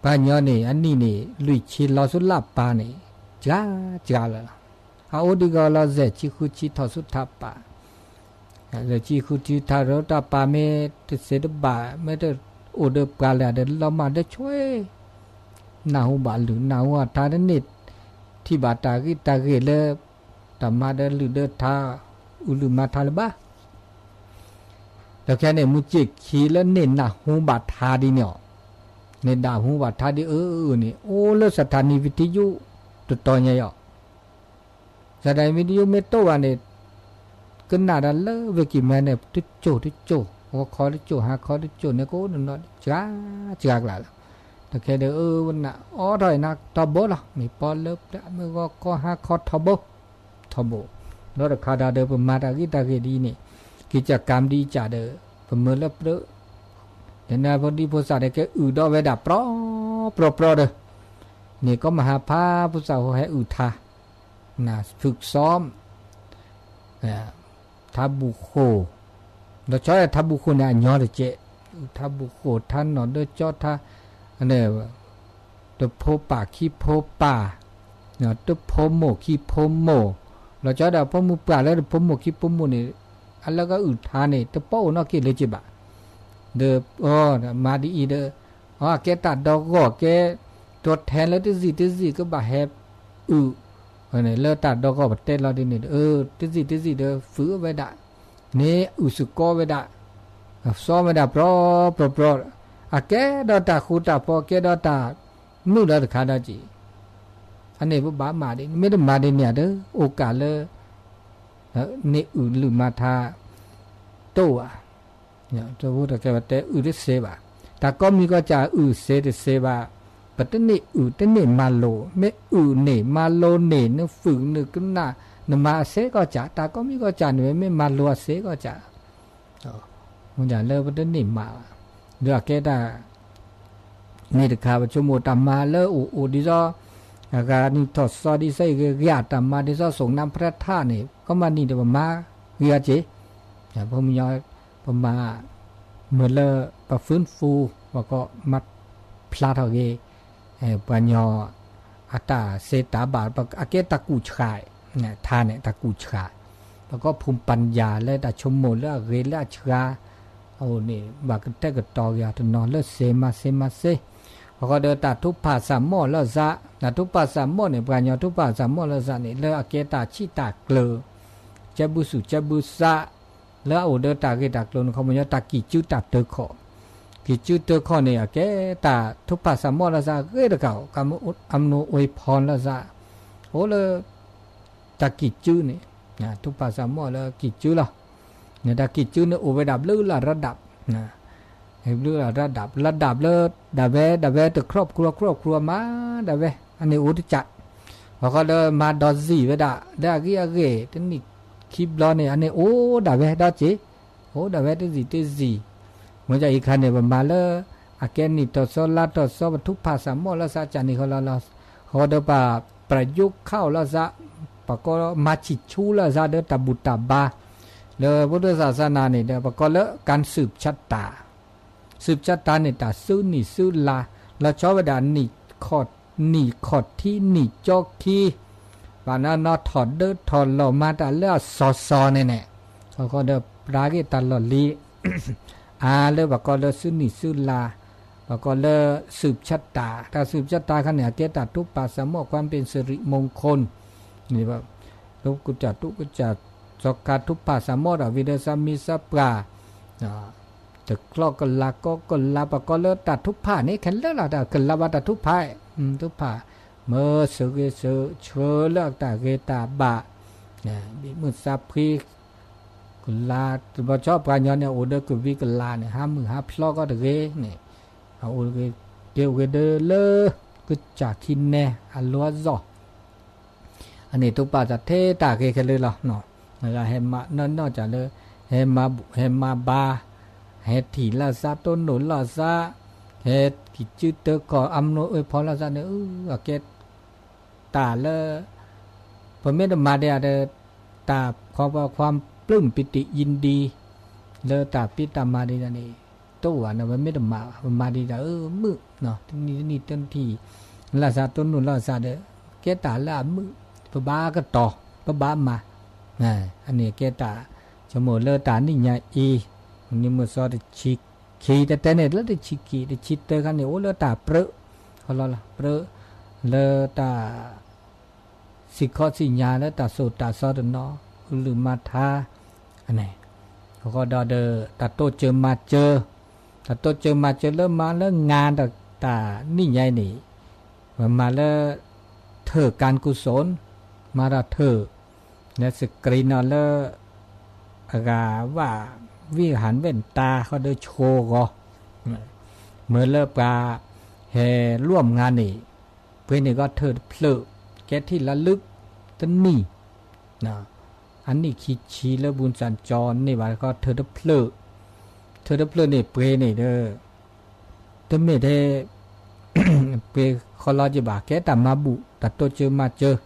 ပှၤကညီန့ၣ် အနံၣ်န့ၣ် လွံၢ်ဆံလီၤဆူလၢပၢ်န့ၣ်, စှၤစှၤလၢာ်လီၤ, အအိၣ်ဒံးကီးလီၤ စဲးဆံဃုဆံထီၣ်ဆူထးပၢ် လၢဆံဃုထံထါဒီးတၢ်ပာ်မ့ၢ်တသ့တဘၣ် မ့ၢ်တအိၣ်ဒီးပှၤလၢအဒီးလီၤမၢ်ဒီးဆွဲ, နၢ်ဟူဘၣ်လုၢ်နၢ်ဟူအထါတန့ၢ်, ထံၣ်ဘၣ်တၢ်ဂ့ၢ်တၢ်ဂ့ၢ်လၢ တၢ်မၤဒီးလုၢ်ဒီးထါ, အုၣ်လုၢ်မၤထါလၢၤဘၣ်. ဒီးခဲန့ၣ် မုၢ်စ့ၢ်ခံလၢန့ၢ်နၢ်ဟူဘၣ်ထါဒ်န့ၣ်အီၤ, န့ၢ်နၢ်ဟူဘၣ်ထါဒ်အၢအၢန့ၣ် အိၣ်လၢ สถานีวิทยุ တတီၤညါအီၤ สถานีวิทยุ မ့ၢ်တိၢ်ဘၣ်န့ၣ် ကနၣ်ဒီးလၢဝ့ၢ်ကံၢ်မဲန့ၣ် တစိၢ်တစိၢ် ဂီၤခီတစိၢ် ဟါခီတစိၢ်န့ၣ် ကအိၣ်နီၢ်နီၢ် စှၤစှၤကျါလီၤ. ဒီးခဲဒီး အၢ ဝဲနၢ်အီထီၣ်အံၤနၤထီဘိလီၤ. မ့ၢ်ပီလၢပျၢ် မ့ၢ်ဂီၤခီဟါခီထီဘိ ထီဘိ. ဒီးတခါဒီး ပမၤတၢ်ဂ့ၢ်တၢ်ဂ့ၢ်ဒ်အံၤန့ၣ် က့ၤကၢ်ကၢမ်ဒ်အံၤကၢ်ဒီး ပမၢလၢပျၢၤ ဒီးနၢ်ဖိဒံဖိသၣ်ဒီး ကဲအုၣ်ဒီးဝဲဒၣ်ပြီပြီပြီဒီး န့ၣ်ကီမဟါဖး ဖိသၣ်ဖိဟဲအုၣ်ထါ နၢ်ဖုၣ်စီ ထါဘူၣ်ဃိၣ်, ဒီးကၠီထါဘူၣ်ဃိၣ်န့ၣ် အညီတကဲး, ထါဘူၣ်ဃိၣ် ထါနီၢ်ဒၢကၠီ ထါ တဖိပၢ်ခံဖိပၢ်, တဖိမိၢ်ခံဖိမိၢ်, လီၤကၠီဒီးဖိမုၣ်ပှၢ်လၢတဖိမိၢ်ခံဖိမိၢ်န့ၣ် အလၢကအုၣ်ထါန့ၣ် တပီၢ်အိၣ်နီၣ်က့ၤလၢၤက့ၤဘၣ်. ဒီး မၤဒ်အံၤဒီး အကဲတၢ်ဒီဂီၢ်ကဲ ဒီးထဲလၢတစံၣ်တစံၣ်ကဘၣ်ဟဲအုၣ် လၢတၢ်ဒီဂီၢ်ပတဲလီၤဒ်န့ၣ်ဒီး တစံၣ်တစံၣ်ဒီး ဖုးဝဲဒၣ် န့ၣ်အုၣ်စ့ၢ်ကီးဝဲဒၣ် စီဝဲဒၣ်ပြီပြီပြီ, အကဲဒီးတၢ်ဃူတၢ်ဖိး ကဲဒီးတၢ်မုာ်ဒီးတခါဒီးက့ၤ, အန့ၣ်ပဘၣ်မၤဒ်န့ၣ် မ့ၢ်တမၤဒ်န့ၣ်ဒီး အိၣ်ကၢ်လၢ န့ၢ်အုၣ်လုၢ်မၤထါ တိၢ်ဧါ တဝဲတကဲဝဲတဲအုၣ်တစ့ဘၣ်. တၢ်ကိးမံၤကီးစၢ်အုၣ်စ့တစ့ဘၣ်. ပတန့ၢ်အုၣ်တန့ၢ်မၤလိာ်, မ့ၢ်အုၣ်န့ၢ်မၤလိာ်န့ၢ် နဖုၣ်နကနၣ် နမၤအစ့ကီးစၢ်, တၢ်ကိးမံၤကီးစၢ်န့ၣ် မ့ၢ်မၤလိာ်အစ့ကီးစၢ်, မ့ၢ်ဒၣ်လၢပတန့ၢ်မၤဘၣ်. ဒီးအကဲတၢ် မ့ၢ်တခါ ပဆိကမိၣ်တၢ်မၤလၢအိၣ်အိၣ်ဒ်သိး အဂၤနံၣ်ထီၣ်သီဒ်သိးအဂ့ၤဂ့ၤ တၢ်မၤဒ်သိး စိၢ်နါဖရဲထးန့ၣ် ကီမးနံၣ်ဒီးပမၤဂ့ၤအီၤက့ၤ ဖိမုၣ်ညီ ပမၤ မ့ၢ်လၢပ ฟื้นฟู ပကီမၤဖျါထီၣ်ဂ့ၤ ပှၤညီ အတၢ်စ့တၢ်ဘၣ် အကဲတၢ်ကူၣ်ဆှး ထါန့ၣ် တၢ်ကူၣ်ဆှး ပကီၢ်ဖူပၢ်ယၢ်လၢတၢ်ဆိကမိၣ်လၢအဂ့ၤလၢအဆှး အအိၣ်န့ၣ် ဘၣ်ကတဲာ်ကတီၤက့ၤအီၤတနီၤလၢစ့မၤစ့မၤစ့ အဃိဒီးတၢ်ထုကဖၣ်စၢ်မိၣ်လၢအစး တၢ်ထုကဖၣ်စၢ်မိၣ်န့ၣ် ပှၤကညီထုကဖၣ်စၢ်မိၣ်လၢအစးန့ၣ် လၢအကဲတၢ်ဆံးတၢ်ကျၢၤ ကဲဘုသူၣ်ကဲဘုသး လၢအအိၣ်ဒီးတၢ်ဂ့ၢ်တၢ်ကျိၤန့ၣ် ခီပညီတၢ်ကံၢ်စုတၢ်တၢခီၣ် ကံၢ်စုတၢခီၣ်န့ၣ် အကဲတၢ်ထုကဖၣ်စၢ်မိၣ်လၢအစးဂ့ၤတကး အမနုၤအွ့ဖီလၢအစး အိၣ်လၢ တၢ်ကံၢ်စုန့ၣ် ထုကဖၣ်စၢ်မိၣ်လၢကံၢ်စုလီၤ. န့ၣ်တၢ်ကံၢ်စုန့ၣ်အိၣ်ဝဲဒၣ်ဘျုးလၢ ระดับ ဘျုးလၢ ระดับ ระดับ လၢ ဒၣ်ဝဲဒၣ်ဝဲတ ครอบครัว ครอบครัว မၤဒၣ်ဝဲ အန့ၣ်အိၣ်တကး အဃိဒီးမၤဒီးစံၣ်ဝဲဒၣ် လၢအဂ့ၤအဂ့ၤ တနံၣ်ခံဘျီန့ၣ် အန့ၣ်အိၣ်ဒၣ်ဝဲဒီးစ့ အိၣ်ဒၣ်ဝဲတစံၣ်တစံၣ် မ့ၢ်အံၤခါန့ၣ် ပမၤလၢ အကဲနံၣ်ထီၣ်သီလါထီၣ်သီ ပထုကဖၣ်စၢ်မိၣ်လၢအစးကန့ၣ်ဃီလီၤလီၤ. အဃိဒီးပ ประยุกต์เข้าလၢအစး ပကိးမၤဆံၣ်ဆူလၢအစးဒီးတၢ်ဘူၣ်တၢ်ဘါ လၢ พุทธศาสนา န့ၣ်ဒီး ပကိးလၢ การสืบชะตา สืบชะตา န့ၣ် တၢ်စုနံၣ်စုလါ လီၤဆီဝဲဒၣ် နံၣ်ခီၣ်ထံ နံၣ်ကၠီခံ ဘၣ်နီၢ်နီၢ်ထီၣ်ဒၢထီၣ်လီၢ်မၤတၢ်လၢအစီၤစီၤန့ၣ်န့ၣ် အဃိဒီးပရၤဂ့ၢ်တၢ်လီၢ်လံၤ အါလၢပကိးလၢစုနံၣ်စုလါ ပကိးလၢ สืบชะตา တၢ် สืบชะตา ခါန့ၣ် အကဲတၢ်ထုကဖၣ်စၢ်မိၣ် ความเป็นสิริมงคล န့ၣ် လၢကစၢ်တူၢ်ကစၢ်စီၤခါထုကဖၣ်စၢ်မိၣ်ဒီး ဝံၤဒီးသးမံသးပှၢ် တကျီကလၤကီကလၤ ပကိးလၢတၢ်ထုကဖၣ်န့ၣ် ခဲလၢာ်လီၤ တၢ်ကလၤဘၣ်တၢ်ထုကဖၣ် ထုကဖၣ် မ့ၢ်ဆၢဂ့ၤဆၢ ဆၢလၢတၢ်ဂ့ၤတၢ်ဘၣ် ဘံၣ်မုၢ်သးဖှံ ကလၤ တဘျီဆီပှၤညီန့ၣ် အိၣ်ဒီးကဝံၤကလၤန့ၣ် ဟါမုၢ်ဟါဖျီကီတဂ့ၤန့ၣ် အအိၣ်တဂ့ၤ ဒ်အိၣ်ဂ့ၤဒီးလၢ ကစၢ်ခံနဲ အလီၢ်အစီၣ် အန့ၣ်ထုကဖၣ်စၢ်ထဲတၢ်ဂ့ၤခဲလၢာ်လီၤ. အဂၤဟဲမၤနီၢ်နီၢ်စၢ်လၢ ဟဲမၤဘူၣ်ဟဲမၤဘါ ဟဲထံၣ်လၢအစး တိၢ်နီၣ်လၢအစး ဟဲကံၢ်စုတၢခီၣ် อำนวยอวยพรလၢအစးန့ၣ် အကဲ တၢ်လၢ ပမ့ၢ်တမၤဒံးဒီး တၢ် ความปลื้มปีติยินดี လၢတၢ်ဖံးတၢ်မၤဒံးန့ၣ် တအိၣ်ဘၣ်န့ၣ် ပမ့ၢ်တမၤဘၣ် ပမၤဒံးဒီး အၢ မုာ် တနံၣ်တနံၣ်တနံၣ် လၢအစး တိၢ်နီၣ်လၢအစးဒီး ကဲတၢ်လၢအမုာ် ပဘၣ်ကတီၤ ပဘၣ်မၤ အန့ၣ်ကဲတၢ် ဆိကမိၣ်လၢတၢ်နံၣ်ညါအံၤ မုၢ်နံၤမုၢ်သီတဆံခံ တတဲန့ၣ် လၢတဆံခံ တဆံတၢခါန့ၣ် အိၣ်လၢတၢ်ပြၢ ဟီလီၤလီၤ ပြၢ လၢတၢ် စံၣ်ခီစံၣ်ညါလၢတၢ်သိၣ်တၢ်သီတနီၤ အုလုၢ်မၤထါ အန့ၣ် အဃိဒီး တၢ်တိစၢၤမၤစၢၤ တၢ်တိစၢၤမၤစၢၤလၢမၤလၢ งาน တၢ်နံၣ်ညါအံၤန့ၣ် ပမၤလၢ ထၢၣ် การกุศล မၤတၢ်ထၢၣ် လၢ screen နီၤလၢ အဂၤဝၣ် ဝံၣ်ဟၣ်ဝဲၢ်တၢ် ဃီဒီးဆိဂီၤ မ့ၢ်လၢပှၤ ဟဲ ร่วมงาน န့ၣ် ပှ့ၤန့ၢ်ကီးထၢၣ်တဖျၢၣ် ကဲထံၣ်လၢလုၢ်တနံၣ် အနံၣ်ခံဆံလၢ บุญสัญจร န့ၢ်ဘၣ်ကီး ထၢၣ်တဖျၢၣ် ထၢၣ်တဖျၢၣ်န့ၣ် ပှ့ၤန့ၣ်ဒီး တမ့ၢ်ထဲ ပှ့ၤဃီလီၤက့ၤဘၣ် ကဲတၢ်မၤဘူၣ် တၢ်တိစၢၤမၤစၢၤ ဟီဃီဒီး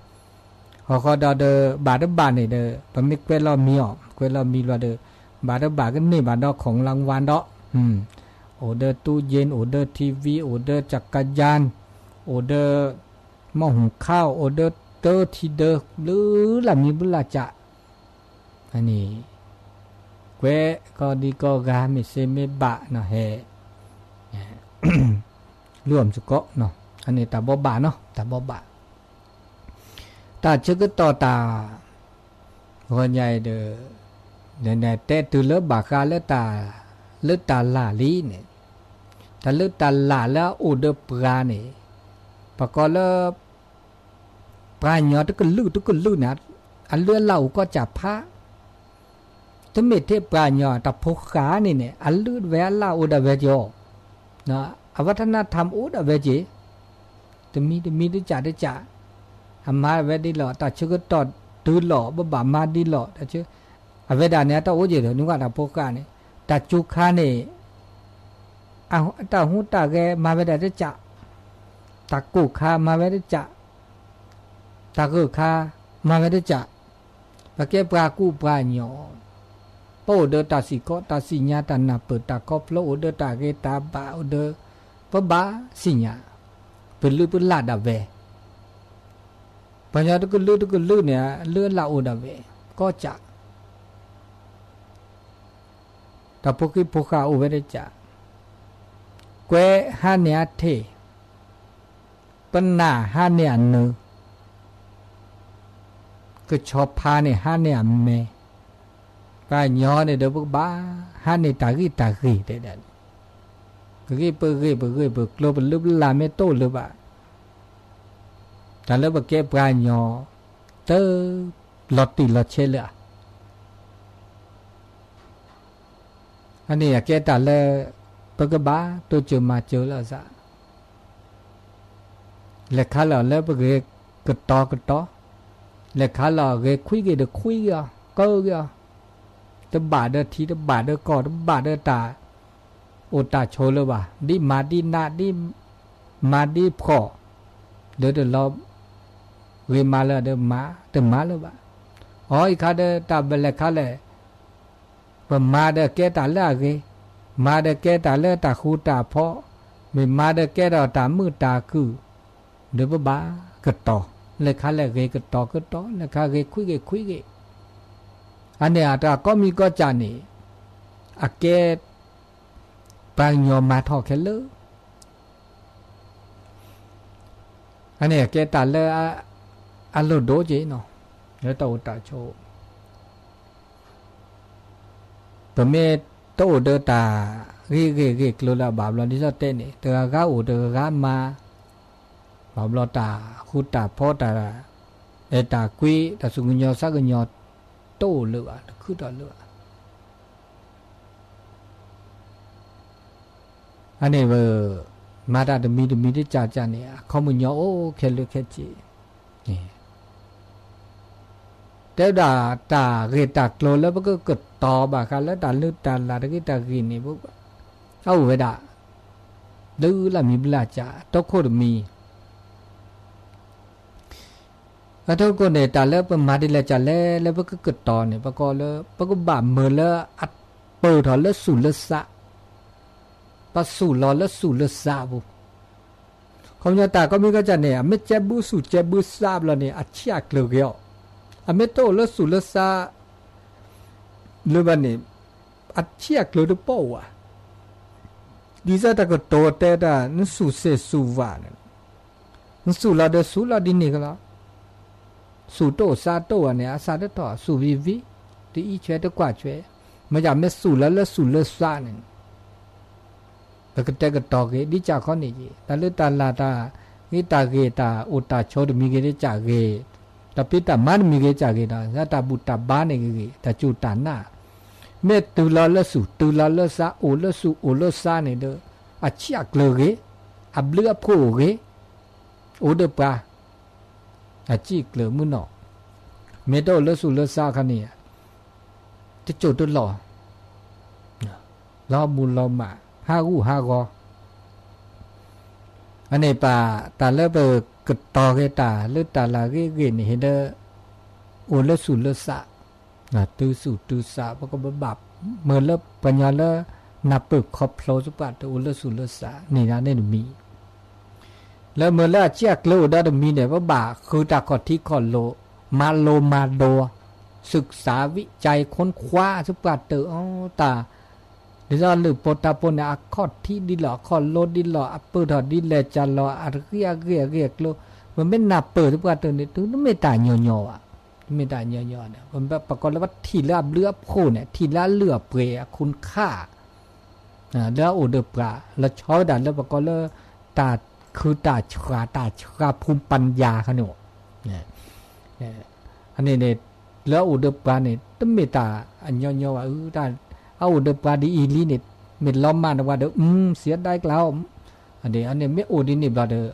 ဒီး ဘၣ်တဘၣ်န့ၣ်ဒီး ပမ့ၢ်ကွဲးလီၤမံၤအီၤ ကွဲးလီၤမံၤဘျီဒီး ဘၣ်တဘၣ်ကန့ၢ်ဘၣ်ဒီး ของรางวัล ဒီး အိၣ်ဒီး ตู้เย็น အိၣ်ဒီး ทีวี အိၣ်ဒီး จักรยาน အိၣ်ဒီး หม้อหุงข้าว အိၣ်ဒီး တၢထံဒၢ ဘျုးလၢ်မံၤဘျုးလၢ်ကၠး န့ၣ် ကွဲးကီးဒံကီးဂၤ မ့ၢ်စ့မ့ၢ်ဘၣ်နီၤ ဟဲ လူအံၤစ့ၢ်ကီး အန့ၣ်တၢ်ဘိးဘၣ်နီၤ တၢ်ဘိးဘၣ် တၢ်ဆၢကတီၢ်တၢ် ဂီၤညါအံၤဒီး တဲတုၤလၢဘၣ်ဃးလၢတၢ် လၢတၢ်လၢ်လံန့ၣ် တၢ်လၢတၢ်လၢ်လၢအအိၣ်ဒီးပှၤန့ၣ် ပကိးလၢ ပှၤကညီတကလုာ်တကလုာ်န့ၣ် အလုၢ်အလၢ်အိၣ်ကီးစၢ်ဖး တမ့ၢ်ထဲပှၤကညီတၢ်ဖိဃာ်န့ၣ်န့ၣ် အလုၢ်ဝဲအလၢ်အိၣ်ဒၣ်ဝဲက့ၤအီၤ အဝဲတနၢ်ထၢမ်အိၣ်ဒၣ်ဝဲက့ၤ တမံၤတမံၤတကးတကး အမၤဝဲဒ်လီၤ တၢ်ဆၢကတီၢ်တုၤလီၤ ဘၣ်ဘၣ်မၤဒ်လီၤ အဝဲဒၣ်န့ၣ် အတၢ်အိၣ်က့ၤဒီး နုာ်ဂၤတၢ်ဖိဃာ်န့ၣ် တၢ်စူၤခါန့ၣ် တၢ်ဟူးတၢ်ဂဲၤမၤဝဲဒၣ်တကး, တၢ်ကိၢ်ခါမၤဝဲတကး, တၢ်ဂၢၢ်ခါမၤဝဲတကး, ပကဲပှၤကူပှၤကညီ, ပအိၣ်ဒီးတၢ်စံၣ်ကီးတၢ်စံၣ်ညါ တၢ်နၢ်ပၢၢ်တၢ်ခီဖျိ အိၣ်ဒီးတၢ်ဂ့ၤတၢ်ဘၣ် အိၣ်ဒီး ပဘၣ်စံၣ်ညါ ပလုၢ်ပလၢ်ဒၣ်ဝဲ, ပှၤကညီတကလုာ်တကလုာ်န့ၣ် လုၢ်အလၢ်အိၣ်ဒၣ်ဝဲ, ကီးကး တၢ်ဖိဃံဖိဃာ်အိၣ်ဝဲတကး, ကွဲဟါန့ၢ်အထံး, ပနၢ်ဟါန့ၢ်အနၢၤ, ကဆီဖါန့ၣ်ဟါန့ၢ်အမဲာ်, ပှၤကညီန့ၣ်ဒီးပကဘၣ် ဟါန့ၢ်တၢ်ဂံၢ်တၢ်ဂ့ၤတဲဒၣ်, ပဂ့ၢ်ပဂ့ၢ်ပဂ့ၢ်ပကျိၤ ပလုၢ်ပလၢ်မ့ၢ်တအိၣ်လၢၤဘၣ်, တၢ်လၢပကဲပှၤကညီ တလီၤတံၢ်လီၤဆဲးလၢၤဧါ. အန့ၣ်အကဲတၢ်လၢ ပကဘၣ်တိစၢၤမၤစၢၤလၢအသး, လဲၤခါလီၤလၢပဂ့ၤကတီၤကတီၤ, လဲၤခါလီၤဂ့ၤခွံဂ့ၤဒီးခွံဂ့ၤအီၤ ကၢဂ့ၤအီၤ, တဘၣ်ဒီးထံတဘၣ်ဒီးကီၢ် တဘၣ်ဒီးတၢ်အိၣ်တၢ်ဆိးလၢၤဘၣ်, ဒ်မၤဒ်နး ဒ်မၤဒ်ဖှီၣ် ဒီးတလီၤဂ့ၤမးလၢၤဒီးမၤ တမၤလၢၤဘၣ်. အီၤအံၤခါဒီးတၢ်ဘၣ်လဲၤခါလဲၣ်, ပမၤဒီးကဲတၢ်လၢအဂ့ၤ, မၤဒီးကဲတၢ်လၢတၢ်ဃူတၢ်ဖိး, မ့ၢ်မၤဒီးကဲထီၣ်တၢ်မုာ်တၢ်ခုၣ်, ဒီးပဘၣ်ကတီၤ, လဲၤခါလဲၣ်ဂ့ၤကတီၤကတီၤ, လဲၤခါဂ့ၤခွံဂ့ၤခွံဂ့ၤ, အန့ၣ်အတၢ်ကိးမံၤကိးကၢ်န့ၣ် အကဲ ပှၤကညီမၤထီၣ်ခဲလၢာ် အန့ၣ်အကဲတၢ်လၢ အလိၣ်ဒိၣ်က့ၤနီၤ, လၢတၢ်အိၣ်တၢ်ဆိး, ပမ့ၢ်တအိၣ်ဒီးတၢ်ဂ့ၤဂ့ၤဂ့ၤကျိၤလၢအဘၣ်ဘျီ ဒ်သိးတဲန့ၣ် တဂၤဂၤအိၣ်တဂၤဂၤမၤ, ဘၣ်ဘျီတၢ်ဃူတၢ်ဖိး တၢ်အဲၣ်တၢ်ကွံ တၢ်သူၣ်ကညီၤသးကညီၤ တအိၣ်လၢၤဘၣ် တခုထီၣ်လၢၤဘၣ်. အန့ၣ် မၤတၢ်တမံၤတမံၤတကၢ်ကၢ်န့ၣ် အခီပညီအိၣ်ခဲလၢာ်ခဲဆ့, တဲဝဲဒၣ်တၢ်ဂ့ၢ်တၢ်ကျိၤလၢပကကတီၤဘၣ်ဃးလၢတၢ်လုၢ်တၢ်လၢ်တဂ့ၤတၢ်ဂ့ၤန့ၣ် အအိၣ်ဝဲဒၣ် လၢလၢမံၤဘျၢ်ကၢ် အတီခိၣ်တမံၤ အထီခိၣ်န့ၣ် တၢ်လၢပမၤဒ်လဲၣ်ကၢ်လဲၣ်လၢပကကတီၤန့ၣ် ပကိးလၢ ပကဘၣ်မၢလၢအပၢၢ်ထီၣ်လၢသူၣ်လၢသး, ပသူၣ်လီၤလၢသူၣ်လၢသးပူၤ, ခီပညီတၢ်ကိးမံၤကိးကၢ်န့ၣ် အမ့ၢ်ကဲဘုသူၣ်ကဲဘုသးဘျီန့ၣ် အဆံးအကျၢၤဂ့ၤအီၤ, အမ့ၢ်တအိၣ်လၢသူၣ်လၢသး လၢၤဘၣ်န့ၣ် အဆံးအကျၢၤတပီၢ်ဧါ, ဒ်သိးတၢ်ကတိၤတဲတၢ် နသူၣ်စ့ၣ်သူၣ်ဝါန့ၣ် နသူၣ်လီၤဒီးသူၣ်လီၤဒ်န့ၣ်ကလီၤ, သူၣ်တအိၣ်သးတအိၣ်ဘၣ်န့ၣ် အသးတထီၣ် သူၣ်ဝံၤဝံၤ, တအံးဆွဲတကွၢ်ဆွဲ, မ့ၢ်ယမ့ၢ်သူၣ်လီၤလၢသူၣ်လၢသးန့ၣ် ပကတဲကတီၤက့ၤ ဒ်ကၢ်ခီန့ၣ်က့ၤ တၢ်လုၢ်တၢ်လၢ်တၢ်ဂ့ၤတၢ်ဂ့ၤ တၢ်အိၣ်တၢ်ဆိးတမံၤဂ့ၤတကၢ်ဂ့ၤ, တၢ်ဖံးတၢ်မၤတမံၤဂ့ၤတကၢ်ဂ့ၤဒီး တၢ်ဘူၣ်တၢ်ဘါန့ၣ်ဂ့ၤဂ့ၤ တၢ်စူၢ်တၢ်နာ်, မ့ၢ်တုၤလီၤလၢသူၣ်တုၤလီၤလၢသး အိၣ်လၢသူၣ်အိၣ်လၢသးန့ၣ်ဒီး အဆံးအကျၢၤဂ့ၤ, အဘျုးအဖှိၣ်ဂ့ၤ, အိၣ်ဒီးပှၤ အဆံးအကျၢၤမုၢ်နီၢ်, မ့ၢ်တအိၣ်လၢသူၣ်လၢသးခါန့ၣ် တစိၢ်တလီၢ်, လီၤမူလီၤမး ဟးဂူာ်ဟးဂီၤ, အန့ၣ်ပာ် တၢ်လၢပကတီၤက့ၤတၢ်လၢတၢ်လၢဂ့ၤဂ့ၤန့ၣ် ဟ့ၣ်ဒီး အိၣ်လၢသူၣ်လၢသး, တုၤသူၣ်တုၤသး ပကဘၣ်မၢလၢပှၤကညီလၢ နၢ်ပၢၢ်ခီဖျိသပှၢ်တၢၢ်အိၣ်လၢသူၣ်လၢသးန့ၣ်ဒၣ်န့ၣ်တမံၤ လၢမ့ၢ်လၢအဆံးအကျၢၤအိၣ်ဒီးတမံၤန့ၣ် ပဘၣ်ဃုတၢ်ခီၣ်ထံးခီၣ်လိၤ, မၤလိမၤဒိး, ศึกษาวิจัยค้นคว้า သပှၢ်တၢၢ်အီၤတၢ်, ဒ်သိးလၢပီတၢ်ပီန့ၣ် အခီၣ်ထံးဒ်လီၤ အခီၣ်လိၤဒ်လီၤ အပၢၢ်ထီၣ်ဒ်လဲၣ်ကၢ်လီၤ အတဂ့ၤအဂ့ၢ်အဂ့ၢ်အကျိၤ, ပမ့ၢ်နၢ်ပၢၢ်သပှၢ်တၢၢ်န့ၣ် တုၤတမ့ၢ်တၢ်ညီညီဘၣ်, တမ့ၢ်တၢ်ညီညီန့ၣ် ပကိးလၢပထံၣ်လၢအဘျုးအဖှိၣ်န့ၣ် ထံၣ်လၢအလုၢ်အပှ့ၤအခိၣ်ခါ လၢအအိၣ်ဒီးပှၤ လီၤဆီဝဲဒၣ်လၢပကိးလၢ တၢ်ခုတၢ်ဆှၢ တၢ်ဆှၢ ภูมิปัญญา ခါန့ၣ်, အန့ၣ်န့ၣ် လၢအအိၣ်ဒီးပှၤန့ၣ် တမ့ၢ်တၢ်အညီညီဘၣ်, အအိၣ်ဒီးပှၤဒ်အံၤလံန့ၣ် မ့ၢ်လီၤမၢ်နဝဲဒီး အု เสียดายကလါအီၤ, အန့ၣ်မ့ၢ်အိၣ်ဒ်န့ၣ်ဘျီဒီး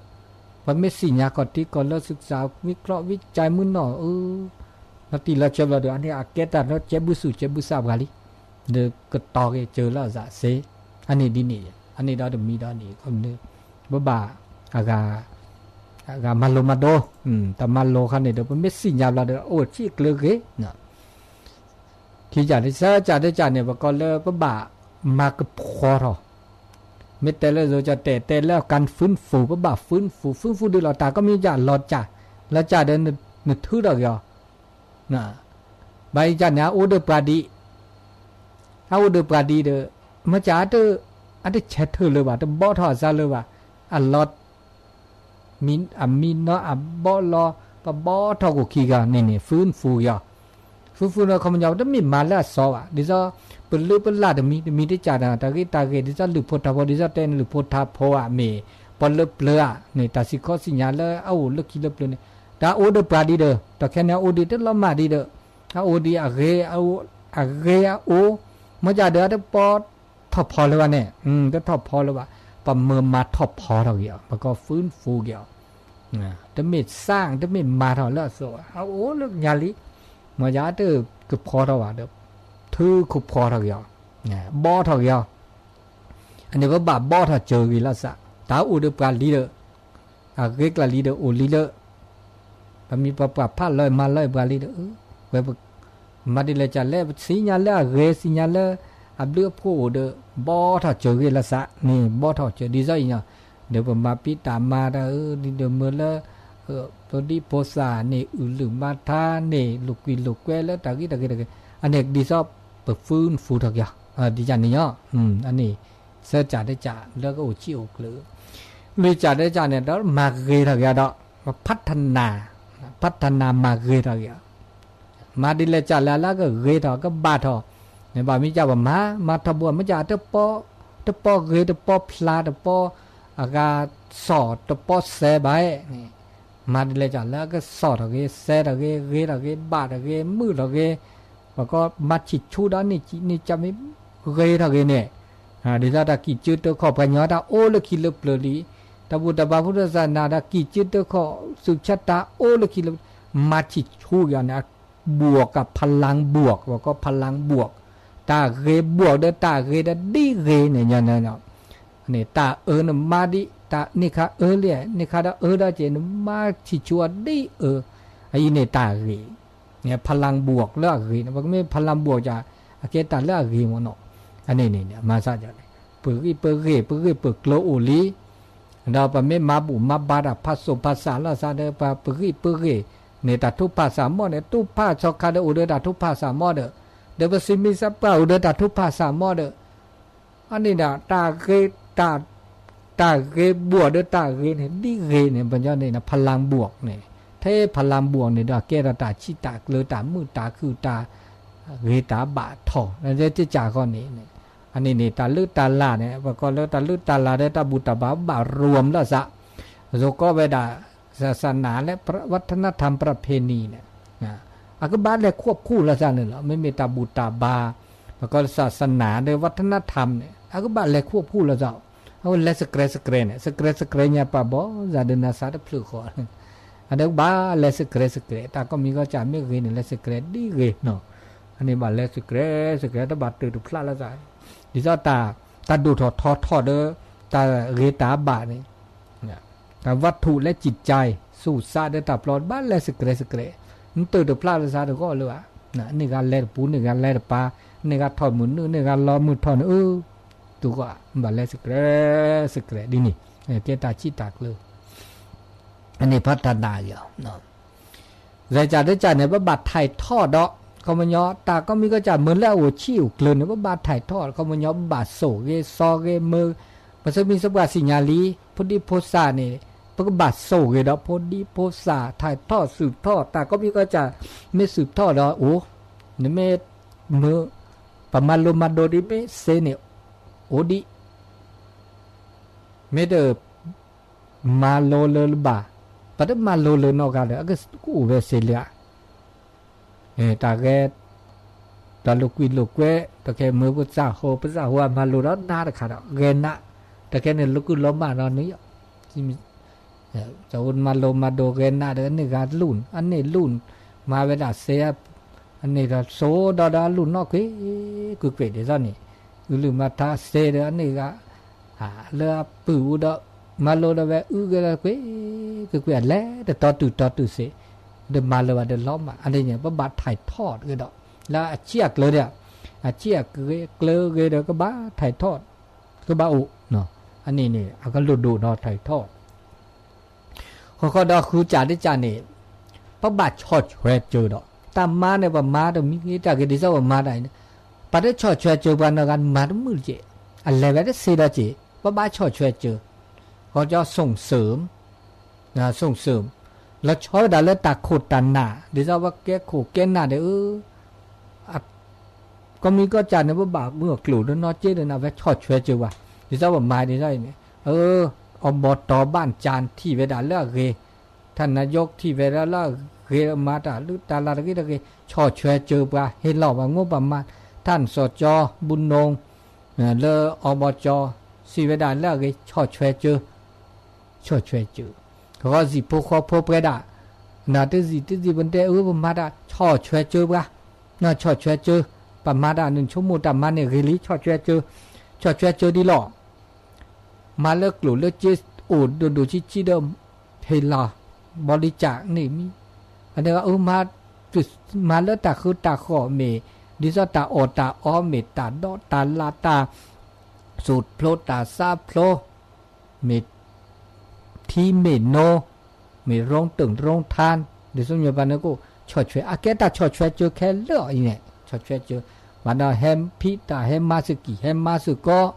ပမ့ၢ်သ့ၣ်ညါခီၣ်ထံးခီၣ်လိၤ ศึกษาวิเคราะห์วิจัยမုၢ်နီၢ် အု လီၤတံၢ်လီၤဆဲးဘျီဒီး အန့ၣ်အကဲတၢ်လၢကဲဘုသူၣ်ကဲဘုသးပှၤလံ, ဒီးကတီၤက့ၤစၢၤလၢအသးစ့, အန့ၣ်ဒ်န့ၣ် အန့ၣ်ဒီးတမံၤဒီးန့ၣ် ပဘၣ် အဂၤ အဂၤမၤလိၤမၤဒိး, တၢ်မၤလိၤခါန့ၣ်ဒီး ပမ့ၢ်သ့ၣ်ညါဘျီဒီး အိၣ်ဆံးကျၢၤဂ့ၤ, ခံကၢ်တကၢ်တကၢ်န့ၣ် ပကိးလၢပဘၣ်မၤကဖီထီၣ်, မ့ၢ်တဲလၢယိၤကတဲာ်တဲလၢ การฟื้นฟู ပဘၣ် ฟื้นฟู ฟื้นฟู ဒ်လီၤ တၢ်ကိးမံၤကၢ်လီၤစၢ်, လီၤစၢ်ဒီးနထုးထီၣ်က့ၤအီၤ, ဘၣ်အံၤကၢ်န့ၣ် အအိၣ်ဒီးပှၤဒ် အအိၣ်ဒီးပှၤဒ်ဒီး မ့ၢ်ကၢ် အတဆဲးထၢၣ်လၢၤဘၣ် တဘီထီၣ်အသးလၢၤဘၣ်, အလီၤ မံ အမံနီၤအဘီလီၤ ပဘီထီၣ်ကိၣ်ခံဂၤန့ၣ်န့ၣ် ฟื้นฟู က့ၤအီၤ, ฟื้นฟู န့ၣ် ခီပညီ တမ့ၢ်မၤလၢအစီဘၣ် ဒ်သိး ပလုၢ်ပလၢ်တမံၤ တမံၤတကၢ်ဒီး တၢ်ဂ့ၢ်တၢ်ဂ့ၢ် ဒ်သိးလုၢ်ဖိထါဖိ ဒ်သိးတဲန့ၣ် လုၢ်ဖိထါဖိဧါ မ့ၢ်ပှၤလၢပျၢၤဧါန့ၣ် တၢ်စံးခီစံးညါလၢအအိၣ်လၢခံလၢပျၢၤန့ၣ် တၢ်အိၣ်ဒီးပှၤဒ်ဒီး တၢ်ခဲန့ၣ် အအိၣ်ဒံးတလီၤမၢ်ဒံးဒီး အအိၣ်ဒံးအဂ့ၤ အဂ့ၤအအိၣ် မ့ၢ်ကၢ်ဒီး အတပီထီၣ်ဖီလၢၤဘၣ်န့ၣ် တထီၣ်ဖီလၢၤဘၣ်, ပမၤမၤထီၣ်ဖီထီၣ်က့ၤအီၤ ပကိး ฟื้นฟู က့ၤအီၤ, တမ့ၢ်စၢ် တမ့ၢ်မၤထီၣ်လၢအစီဘၣ် အအိၣ်လၢညါလံ, မ့ၢ်ကၢ်အတကဖီထီၣ်ဘၣ်ဒီး ထုကဖီထီၣ်က့ၤအီၤ, ဘီထီၣ်က့ၤအီၤ, အန့ၣ်ပဘၣ်ဘီထီၣ်စၢၤဂ့ၤလီၤစး တၢ်အိၣ်ဒီးပှၤလံဒီး အဂ့ၤကျၢ်လံဒီးအိၣ်လံလၢ ပမ့ၢ်ပပှၤဖးလီၤမၤလီၤပှၤလံဒီး ဝဲ မၤဒ်လဲၣ်ကၢ်လဲၣ် ပသ့ၣ်ညါလၢအဂ့ၤ သ့ၣ်ညါလၢအဘျုးအဖှိၣ်အိၣ်ဒီး ဘီထီၣ်စၢၤဂ့ၤလီၤစးန့ၣ် ဘီထီၣ်စၢၤ ဒ်သိးအံၤညီ ဒီးပမၤပံတၢ်မၤတၢ်အၢ ဒ်ဒီးမၢလၢ ဖိဒံဖိသၣ်န့ၣ် အုၣ်လုၢ်မၤထါန့ၣ် လိာ်ကွံလိာ်ကွဲလၢတၢ်ဂ့ၢ်တၢ်ဂ့ၢ်တဂ့ၤ အန့ၣ်ဒ်သိးပ ฟื้นฟู ထီၣ်က့ၤအီၤ ဒ်ကၢ်န့ၣ်ညီ အန့ၣ် သၢကၢ်တကၢ်လၢကအိၣ်ဆံးအိၣ်ကျၢၤ လွံၢ်ကၢ်တကၢ်န့ၣ်ဒီးမၤဂ့ၤထီၣ်က့ၤအီၤဒီး ဖးထနၢ် ဖးထနၢ်မၤဂ့ၤထီၣ်က့ၤအီၤ မၤဒ်လဲၣ်ကၢ်လဲၣ်လၢကဂ့ၤထီၣ်ကဘၣ်ထီၣ် န့ၣ်ဘၣ်မ့ၢ်ကၢ်ပမၤ မၤထီၣ်ဘိ မ့ၢ်ကၢ် တပီဂ့ၤတပီဖျါတပီ အဂၤစီၣ်တပီစဲဘၣ်န့ၣ် မၤဒ်လဲၣ်ကၢ်လၢအကစီၣ်ထီၣ်ဂ့ၤ စဲထီၣ်ဂ့ၤ ဂ့ၤထီၣ်ဂ့ၤ ဘၣ်ထီၣ်ဂ့ၤ မုာ်ထီၣ်ဂ့ၤ ပကမၤဆံၣ်ဆူဒီးန့ၣ် န့ၣ်ကၢ်မ့ၢ်ဂ့ၤထီၣ်ဂ့ၤန့ၣ် ဒ်သိးတၢ်ကံၣ်ကၢတၢခီၣ် ပှၤကညီတၢ်အိၣ်လၢခံလၢပျၢၤလံ တၢ်ဘူၣ်တၢ်ဘါ ဖုတစၢ်နၤ တၢ်ကံၣ်ကၢတၢခီၣ် သူၣ်ဆါတၢ်အိၣ်လၢခံလၢ မၤဆံၣ်ဆူက့ၤအီၤန့ၣ် ဘှီၣ်က พลังบวก ပကိး พลังบวก တၢ်ဂ့ၤဘှီၣ်ဒီးတၢ်ဂ့ၤဒီးဒ်ဂ့ၤန့ၣ် န့ၣ် တၢ်အၢနမၤဒ် တၢ်န့ၢ်ခါအၢလံ န့ၢ်ခါဒီးအၢဒီးက့ၤ နမၤဆံၣ်ဆူအီၤဒ်အၢ အအံၤန့ၣ်တၢ်ဂ့ၤ พลังบวก လၢအဂ့ၤန့ၣ် ပကမ့ၢ် พลังบวก ကၢ် အကဲတၢ်လၢအဂ့ၤမ့ၢ်နီၤ အန့ၣ်န့ၣ် မၤစၢ်ကၢ်န့ၣ် ပဂံၢ်ပဂ့ၤ ပဂ့ၢ်ပကျၢၤအိၣ်လံ ဒီးပမ့ၢ်မၤဘူၣ်မၤဘါတၢ်ဖးစိၣ်ဖးစးလီၤစးဒီး ပပဂံၢ်ပဂ့ၤန့ၣ် တၢ်ထုကဖၣ်စးမီၢ်န့ၣ် ထုကဖၣ်ဆီခါဒီးအိၣ်ဒီးတၢ်ထုကဖၣ်စးမီၢ်ဒီး ဒီးပသုးမုၢ်သးပှၢ်အိၣ်ဒီးတၢ်ထုကဖၣ်စးမီၢ်ဒီး အန့ၣ်ဒီး တၢ်ဂ့ၤ တၢ် တၢ်ဂ့ၤဘှီၣ်ဒီးတၢ်ဂ့ၤန့ၣ် ဒ်ဂ့ၤန့ၣ် ပညီန့ၣ် พลังบวก န့ၣ် ထဲ พลังบวก န့ၣ်ဒီး ကဲထီၣ်တၢ်ဆံးတၢ်ကျၢၤ တၢ်မုာ်တၢ်ခုၣ် တၢ်ဂ့ၤတၢ်ဘၣ်ထီၣ် လၢတကၢ်ဃီန့ၣ် အန့ၣ်န့ၣ် တၢ်လုၢ်တၢ်လၢ်န့ၣ် ပကိးလၢတၢ်လုၢ်တၢ်လၢ်ဒီးတၢ်ဘူၣ်တၢ်ဘါဘၣ်ရိၤလီၤစး ယိၤကီးဝဲဒၣ် ศาสนา လၢ วัฒนธรรมประเพณี န့ၣ် အကဘၣ်လဲၤခီၣ်ခူၣ်လီၤစးန့ၣ်လီၤ မ့မ့ၢ်တၢ်ဘူၣ်တၢ်ဘါ ပကိး ศาสนา ဒီး วัฒนธรรม န့ၣ် အကဘၣ်လဲၤခီၣ်ခူၣ်လီၤစး အဝဲလဲၤစဲးကြဲးစဲးကြဲးန့ၣ် စဲးကြဲးစဲးကြဲးညါပှၤဘီ စးဒီးနၤစးတဖျၢၣ်ဃီ အဒိးဘၣ်လဲၤစဲးကြဲးစဲးကြဲး တၢ်ကိးမံၤကိးကၢ်မ့ၢ်ဂ့ၤန့ၣ် လဲၤစဲးကြဲးဒ်ဂ့ၤနီၤ အန့ၣ်ဘၣ်လဲၤစဲးကြဲးစဲးကြဲး တဘၣ်တုာ်တဖျးလီၤစး ဒ်သိးတၢ် တၢ်ဒိၣ်ထီၣ်ထီထီၣ်ဒီး တၢ်ဂ့ၤတၢ်ဘၣ်န့ၣ် တၢ် วัตถุ လၢ จิตใจ သူၣ်စးဒီးတၢ်ပျီ ဘၣ်လဲၤစဲးကြဲးစဲးကြဲး နတုာ်တဖျးလီၤစးတဂီၢ်လၢၤဘၣ် န့ၢ်ဂၤလဲၤတပူၤ န့ၢ်ဂၤလဲၤတပၤ န့ၢ်ဂၤထီၣ်မုၢ်နုာ် န့ၢ်ဂၤလီၤမုၢ်ထီၣ်န့ၣ် အၢ တုၤဃီ ဘၣ်လဲၤစဲးကြဲးစဲးကြဲးဒ်န့ၣ် ကဲတၢ်ဆံးတၢ်ကျၢၤ အန့ၣ် ဖးတၢ်နၢ်ယီၤ စဲးကၢ်တကၢ်န့ၣ် ပဘၣ်ထၢၣ်ထီၣ်ဒီး ခီပညီ တၢ်ကိးမံၤကိးကၢ်မ့ၢ်လၢအအိၣ်ဆံးအိၣ်ကျၢၤန့ၣ် ပဘၣ်ထၢၣ်ထီၣ် ခီပညီ ပဘၣ်စိာ်ဂ့ၤ စီဂ့ၤ မ့ၢ် ပသုးမုၢ်သးပှၢ်သ့ၣ်ညါလံ ဖိဒံဖိသၣ်န့ၣ် ပကဘၣ်စိာ်ဂ့ၤဒီး ဖိဒံဖိသၣ် ထၢၣ်ထီၣ်သုးထီၣ် တၢ်ကိးမံၤကိးကၢ် မ့ၢ်သုးထီၣ်ဒီးအိၣ် နမ့ၢ်မုာ် ပမၤလိမၤဒိးဒ်မ့ၢ်သ့န့ၣ် အိၣ်ဒံး မ့ၢ်တ မၤလိလၢလၢဘၣ်, ပတမၤလိလၢနီတဂၤဒီး အကအိၣ်ဝဲစ့လၢ တၢ်ဂဲၤ တၢ်လိာ်ကွံာ်လိာ်ကွဲ တခဲမ့ၢ်ပသးဟိ ပသးဟိအမၤလိဒီးနးတခါဒီး ဂဲၤနး တခဲန့ၣ် လိာ်ကုၢ်လီၤမၢ်ဒီးန့ၣ် တၢ်အိၣ်မၤလိမၤဒိးဂဲၤနးဒီး အန့ၢ်ဂၤလူၢ် အန့ၢ်လူၢ် မၤဝဲဒၣ်စ့ အန့ၢ်ဒီးစိဒီးဒီးအလူၢ်နီၣ်ကွ့ၢ် ကွ့ၢ်ကွ့ၢ်ဒ်သိးန့ၣ် အလုၢ်မၤထါစ့ဒီးအန့ၢ်ဂၤ လၢအပုၢ်အူဒီး မၤလိဒီးဝဲအုၣ်ဂ့ၤလီၤကွ့ၢ်ကွ့ၢ်ကွ့ၢ် အလဲၤတတီတုၤတီတုၤစ့ၢ်, ဒီးမၤလၢၤဘၣ်ဒီးလီၤမး အန့ၣ်န့ၣ် ပဘၣ်ထဲးထီၣ်တဂ့ၤဒီး လၢအဆံၣ်အကျၢၤဒီး အဆံၣ်အကျၢၤဂ့ၤဒီး ကဘၣ်ထဲးထီၣ် ကဘၣ်အိၣ်, အန့ၣ်န့ၣ် အကလုာ်ဒိၣ်ဒီးထဲးထီၣ် ဃီဃီဒီးဃုစၢ်တစၢ်န့ၣ် ပဘၣ်ဆီၣ်ထွဲစၢၤဒီး တၢ်မၤန့ၣ် ပမၤတမံၤဂ့ၤတၢ်ဂ့ၤ ဒ်သိးပမၤတၢ်အံၤန့ၣ် ပှၤတဆီၣ်ထွဲစၢၤပှၤနီၢ်ဂၤ မၤတမုာ်တက့ၢ်, အလဲၤဝဲတသ့ဒီးက့ၢ်, ပဘၣ်ဆီၣ်ထွဲစၢၤ, ဃီကၠီ ဆိၣ်စၢၣ် ဆိၣ်စၢၣ် လီၤဆီဝဲဒၣ်လၢတၢ်ခိၣ်တၢ်နၢ် ဒ်သိးပကဲခိၣ်ကဲနၢ်ဒီး အ ကီၢ်မံၤကီၢ်စၢ်န့ၣ် ပဘၣ်မုၢ်အကျိၤဒီးနီၢ်က့ဒီးန့ၣ် အဝဲဆီၣ်ထွဲစၢၤပှၤ, ဒ်သိးပမၤဒ်သိးအံၤန့ၣ် အ အဘီတီၤဘၣ်ကၠၢ်ထံၣ်ဝဲဒၣ်လၢအဂ့ၤ, ထၣ်နါယိထံၣ်ဝဲဒၣ်လၢအဂ့ၤ မၤတၢ်လုၢ်တၢ်လၢ်တဂ့ၤတဂ့ၤ ဆီၣ်ထွဲစၢၤပှၤ ဟ့ၣ်လီၤပှၤ ငိၢ်ပှၤမၤ, ထၣ်နစီၤကၠီ ဘူးနိ လၢအဘီကၠီ စံးဝဲဒၣ်လၢအဂ့ၤ ဆီၣ်ထွဲစၢၤ ဆီၣ်ထွဲစၢၤ, ကဂီၤစံၣ်ဖိဃီဖိပှဲၤဒၣ်, နတစံၣ်တစံၣ်ပတဲအၢ ပမၤတၢ် ဆီၣ်ထွဲစၢၤပှၤ, ဆီၣ်ထွဲစၢၤ, ပမၤတၢ်နဆိကမိၣ်တၢ်မၤန့ၣ်ဂ့ၤလံ ဆီၣ်ထွဲစၢၤ, ဆီၣ်ထွဲစၢၤဒ်လီၤ, မၤလၢကျိၣ်လၢစ့အိၣ်ဒိၣ်ဒိၣ်ဆံးဆံးဒီး ဟ့ၣ်လီၤ ဘီလံကၢ်န့ၣ်မံၤ, အန့ၣ်အ မၤလၢတၢ်ဃုတၢ်ဃီၣ်မ့ၢ် ဒ်သိးတၢ်အီၣ်တၢ်အီမ့ၢ် တၢ်ဒီးတၢ်လၢ် တၢ်စိၣ်ဖျိတၢ်စးဖျိ မ့ၢ်ထံမ့ၢ်နိ မ့ၢ်ရိတၢၣ်ရိထါ ဒ်သိးညီပှၤန့ၣ်ကအိၣ် ဆီၣ်ထွဲ အကဲတၢ်ဆီၣ်ထွဲစၢၤခဲလၢာ်အံၤန့ၣ် ဆီၣ်ထွဲစၢၤ, ဘၣ်ဒီးဟဲဖံးတၢ် ဟဲမၤစကံၢ် ဟဲမၤစ့ၢ်ကီး